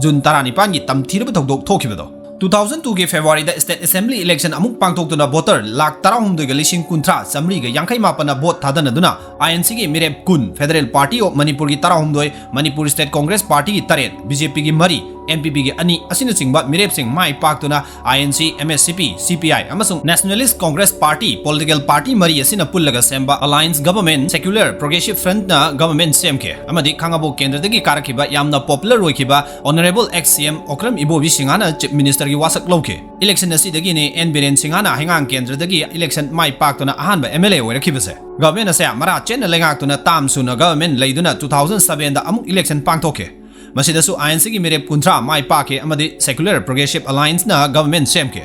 June ꯇꯔꯥꯅꯤꯄꯥꯟꯒꯤ ꯇꯝꯊꯤꯔꯕ ꯊꯧꯗꯣꯛ ꯊꯣꯛꯈꯤꯕꯗꯣ꯫ Two thousand twoꯒꯤ Februaryꯗ state assembly election ꯑꯃꯨꯛ ꯄꯥꯡꯊꯣꯛꯇꯨꯅ voter ꯂꯥꯈ ꯇꯔꯥꯍꯨꯝꯗꯣꯏꯒ ꯂꯤꯁꯤꯡ ꯀꯨꯟꯊ꯭ꯔꯥ ꯆꯥꯃꯔꯤꯒ ꯌꯥꯡꯈꯩ ꯃꯥꯄꯟꯅ vote ꯊꯥꯗꯅꯗꯨꯅ I N Cꯒꯤ ꯃꯤꯔꯦꯞ ꯀꯨꯟ, Federal Party of Manipurꯒꯤ ꯇꯔꯥꯍꯨꯝꯗꯣꯏ, Manipur State Congress Partyꯒꯤ ꯇꯔꯦꯠ, B J Pꯒꯤ ꯃꯔꯤ, NPP ꯒꯤ ꯑꯅꯤ ꯑꯁꯤꯅꯆꯤꯡꯕ ꯃꯤꯔꯦꯞꯁꯤꯡ ꯃꯥꯏ ꯄꯥꯛꯇꯨꯅ INC, MSCP, CPI ꯑꯃꯁꯨꯡ Nationalist Congress Party political party ꯃꯔꯤ ꯑꯁꯤꯅ ꯄꯨꯜꯂꯒ ꯁꯦꯝꯕ alliance government, secular Progressive Front ꯅ government ꯁꯦꯝꯈꯤ ꯑꯃꯗꯤ ꯈꯥꯡꯉꯕꯣꯛ ꯀꯦꯟꯗ꯭ꯔꯗꯒꯤ ꯀꯥꯔꯛꯈꯤꯕ ꯌꯥꯝꯅ popular ꯑꯣꯏꯈꯤꯕ Honourable ex CM ꯑꯣꯀ꯭ꯔꯝ ꯏꯕꯣꯕꯤ ꯁꯤꯡꯍꯅ Chief Minister ꯒꯤ ꯋꯥꯁꯛ ꯂꯧꯈꯤ꯫ Election ꯑꯁꯤꯗꯒꯤꯅꯤ N ꯕꯤꯔꯦꯟ ꯁꯤꯡꯍꯅ ꯍꯩꯉꯥꯡ ꯀꯦꯟꯗ꯭ꯔꯗꯒꯤ election ꯃꯥꯏ ꯄꯥꯛꯇꯨꯅ ꯑꯍꯥꯟꯕ MLA ꯑꯣꯏꯔꯛꯈꯤꯕꯁꯦ꯫ Government ꯑꯁꯦ ꯃꯔꯥ ꯆꯦꯠꯅ ꯂꯩꯉꯥꯛꯇꯨꯅ term ꯁꯨꯅ government ꯂꯩꯗꯨꯅ two thousand seven ꯗ ꯑꯃꯨꯛ election ꯄꯥꯡꯊꯣꯛꯈꯤ꯫ ꯃꯁꯤꯗꯁꯨ INC ꯒꯤ ꯃꯤꯔꯦꯞ ꯀꯨꯟꯊ꯭ꯔꯥ ꯃꯥꯏ ꯄꯥꯛꯈꯤ ꯑꯃꯗꯤ Secular Progressive Alliance ꯅ government ꯁꯦꯝꯈꯤ꯫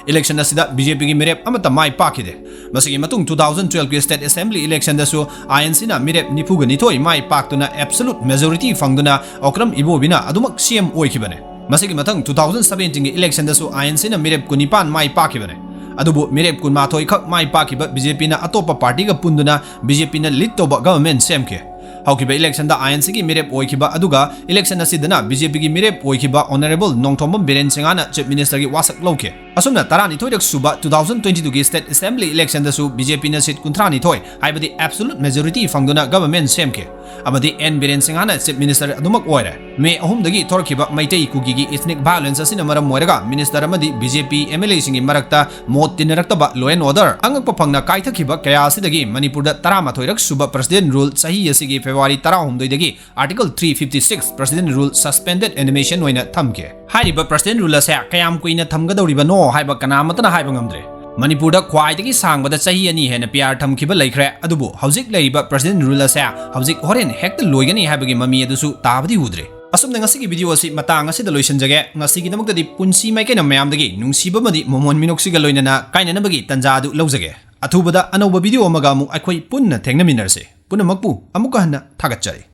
Election ꯑꯁꯤꯗ BJP ꯒꯤ ꯃꯤꯔꯦꯞ ꯑꯃꯠꯇ ꯃꯥꯏ ꯄꯥꯛꯈꯤꯗꯦ꯫ ꯃꯁꯤꯒꯤ ꯃꯇꯨꯡ two thousand twelve ꯒꯤ State Assembly election ꯗꯁꯨ INC ꯅ ꯃꯤꯔꯦꯞ ꯅꯤꯐꯨꯒ ꯅꯤꯊꯣꯏ ꯃꯥꯏ ꯄꯥꯛꯇꯨꯅ absolute majority ꯐꯪꯗꯨꯅ ꯑꯣꯀ꯭ꯔꯝ ꯏꯕꯣꯕꯤꯅ ꯑꯗꯨꯃꯛ CM ꯑꯣꯏꯈꯤꯕꯅꯦ꯫ ꯃꯁꯤꯒꯤ ꯃꯊꯪ two thousand seventeen ꯒꯤ election ꯗꯁꯨ INC ꯅ ꯃꯤꯔꯦꯞ ꯀꯨꯟꯅꯤꯄꯥꯟ ꯃꯥꯏ ꯄꯥꯛꯈꯤꯕꯅꯦ꯫ ꯑꯗꯨꯕꯨ ꯃꯤꯔꯦꯞ ꯀꯨꯟꯃꯥꯊꯣꯏ ꯈꯛ ꯃꯥꯏ ꯄꯥꯛꯈꯤꯕ BJP ꯅ ꯑꯇꯣꯞꯄ party ꯒ ꯄꯨꯟꯗꯨꯅ BJP ꯅ lead ꯇꯧꯕ government ꯁꯦꯝꯈꯤ꯫ ꯍꯧꯈꯤꯕ election ꯗ INC ꯒꯤ ꯃꯤꯔꯦꯞ ꯑꯣꯏꯈꯤꯕ ꯑꯗꯨꯒ election ꯑꯁꯤꯗꯅ BJP ꯒꯤ ꯃꯤꯔꯦꯞ ꯑꯣꯏꯈꯤꯕ Honourable ꯅꯣꯡꯊꯣꯝꯕꯝ ꯕꯤꯔꯦꯟ ꯁꯤꯡꯍꯅ Chief Minister ꯒꯤ ꯋꯥꯁꯛ ꯂꯧꯈꯤ꯫ ꯑꯁꯨꯝꯅ ꯇꯔꯥꯅꯤꯊꯣꯏꯔꯛ ꯁꯨꯕ two thousand twenty two ꯒꯤ State Assembly election ꯗꯁꯨ BJP ꯅ seat ꯀꯨꯟꯊ꯭ꯔꯥꯅꯤꯊꯣꯏ, ꯍꯥꯏꯕꯗꯤ absolute majority ꯐꯪꯗꯨꯅ government ꯁꯦꯝꯈꯤ꯫ ꯑꯃꯗꯤ N ꯕꯤꯔꯦꯟ ꯁꯤꯡꯍꯅ Chief Minister ꯑꯗꯨꯃꯛ ꯑꯣꯏꯔꯦ꯫ May ꯑꯍꯨꯝꯗꯒꯤ ꯊꯣꯔꯛꯈꯤꯕ ꯃꯩꯇꯩ ꯀꯨꯀꯤꯒꯤ ethnic violence ꯑꯁꯤꯅ ꯃꯔꯝ ꯑꯣꯏꯔꯒ minister ꯑꯃꯗꯤ BJP MLA ꯁꯤꯡꯒꯤ ꯃꯔꯛꯇ ꯃꯣꯠ ꯇꯤꯟꯅꯔꯛꯇꯕ, law and order ꯑꯉꯛꯄ ꯐꯪꯅ ꯀꯥꯏꯊꯈꯤꯕ ꯀꯌꯥ ꯑꯁꯤꯗꯒꯤ ꯃꯅꯤꯄꯨꯔꯗ ꯇꯔꯥꯃꯥꯊꯣꯏꯔꯛ ꯁꯨꯕ President Rule ꯆꯍꯤ ꯑꯁꯤꯒꯤ February ꯇꯔꯥꯍꯨꯝꯗꯣꯏꯗꯒꯤ Article three fifty six President Rule suspended animation ꯑꯣꯏꯅ ꯊꯝꯈꯤ꯫ ꯍꯥꯏꯔꯤꯕ President Rule ꯑꯁꯦ ꯀꯌꯥꯝ ꯀꯨꯏꯅ ꯊꯝꯒꯗꯧꯔꯤꯕꯅꯣ ꯍꯥꯏꯕ ꯀꯅꯥꯃꯠꯇꯅ ꯍꯥꯏꯕ ꯉꯝꯗ꯭ꯔꯦ꯫ ꯃꯅꯤꯄꯨꯔꯗ ꯈ꯭ꯋꯥꯏꯗꯒꯤ ꯁꯥꯡꯕꯗ ꯆꯍꯤ ꯑꯅꯤ ꯍꯦꯟꯅ PR ꯊꯝꯈꯤꯕ ꯂꯩꯈ꯭ꯔꯦ, ꯑꯗꯨꯕꯨ ꯍꯧꯖꯤꯛ ꯂꯩꯔꯤꯕ President Rule ꯑꯁꯦ ꯍꯧꯖꯤꯛ ꯍꯣꯔꯦꯟ ꯍꯦꯛꯇ ꯂꯣꯏꯒꯅꯤ ꯍꯥꯏꯕꯒꯤ ꯃꯃꯤ ꯑꯗꯨꯁꯨ ꯇꯥꯕꯗꯤ ꯎꯗ꯭ꯔꯦ꯫ ꯑꯁꯨꯝꯅ ꯉꯁꯤꯒꯤ video ꯑꯁꯤ ꯃꯇꯥꯡ ꯑꯁꯤꯗ ꯂꯣꯏꯁꯤꯟꯖꯒꯦ꯫ ꯉꯁꯤꯒꯤꯗꯃꯛꯇꯗꯤ ꯄꯨꯟꯁꯤ ꯃꯥꯏꯀꯩꯅ ꯃꯌꯥꯝꯗꯒꯤ ꯅꯨꯡꯁꯤꯕ ꯑꯃꯗꯤ ꯃꯣꯃꯣꯟ ꯃꯤꯅꯣꯛꯁꯤꯒ ꯂꯣꯏꯅꯅ ꯀꯥꯏꯅꯅꯕꯒꯤ ꯇꯟꯖꯥ ꯑꯗꯨ ꯂꯧꯖꯒꯦ꯫ ꯑꯊꯨꯕꯗ ꯑꯅꯧꯕ video ꯑꯃꯒ ꯑꯃꯨꯛ ꯑꯩꯈꯣꯏ ꯄꯨꯟꯅ ꯊꯦꯡꯅꯃꯤꯟꯅꯔꯁꯤ꯫ ꯄꯨꯝꯅꯃꯛꯄꯨ ꯑꯃꯨꯛꯀ ꯍꯟꯅ ꯊꯥꯒꯠꯆꯔꯤ꯫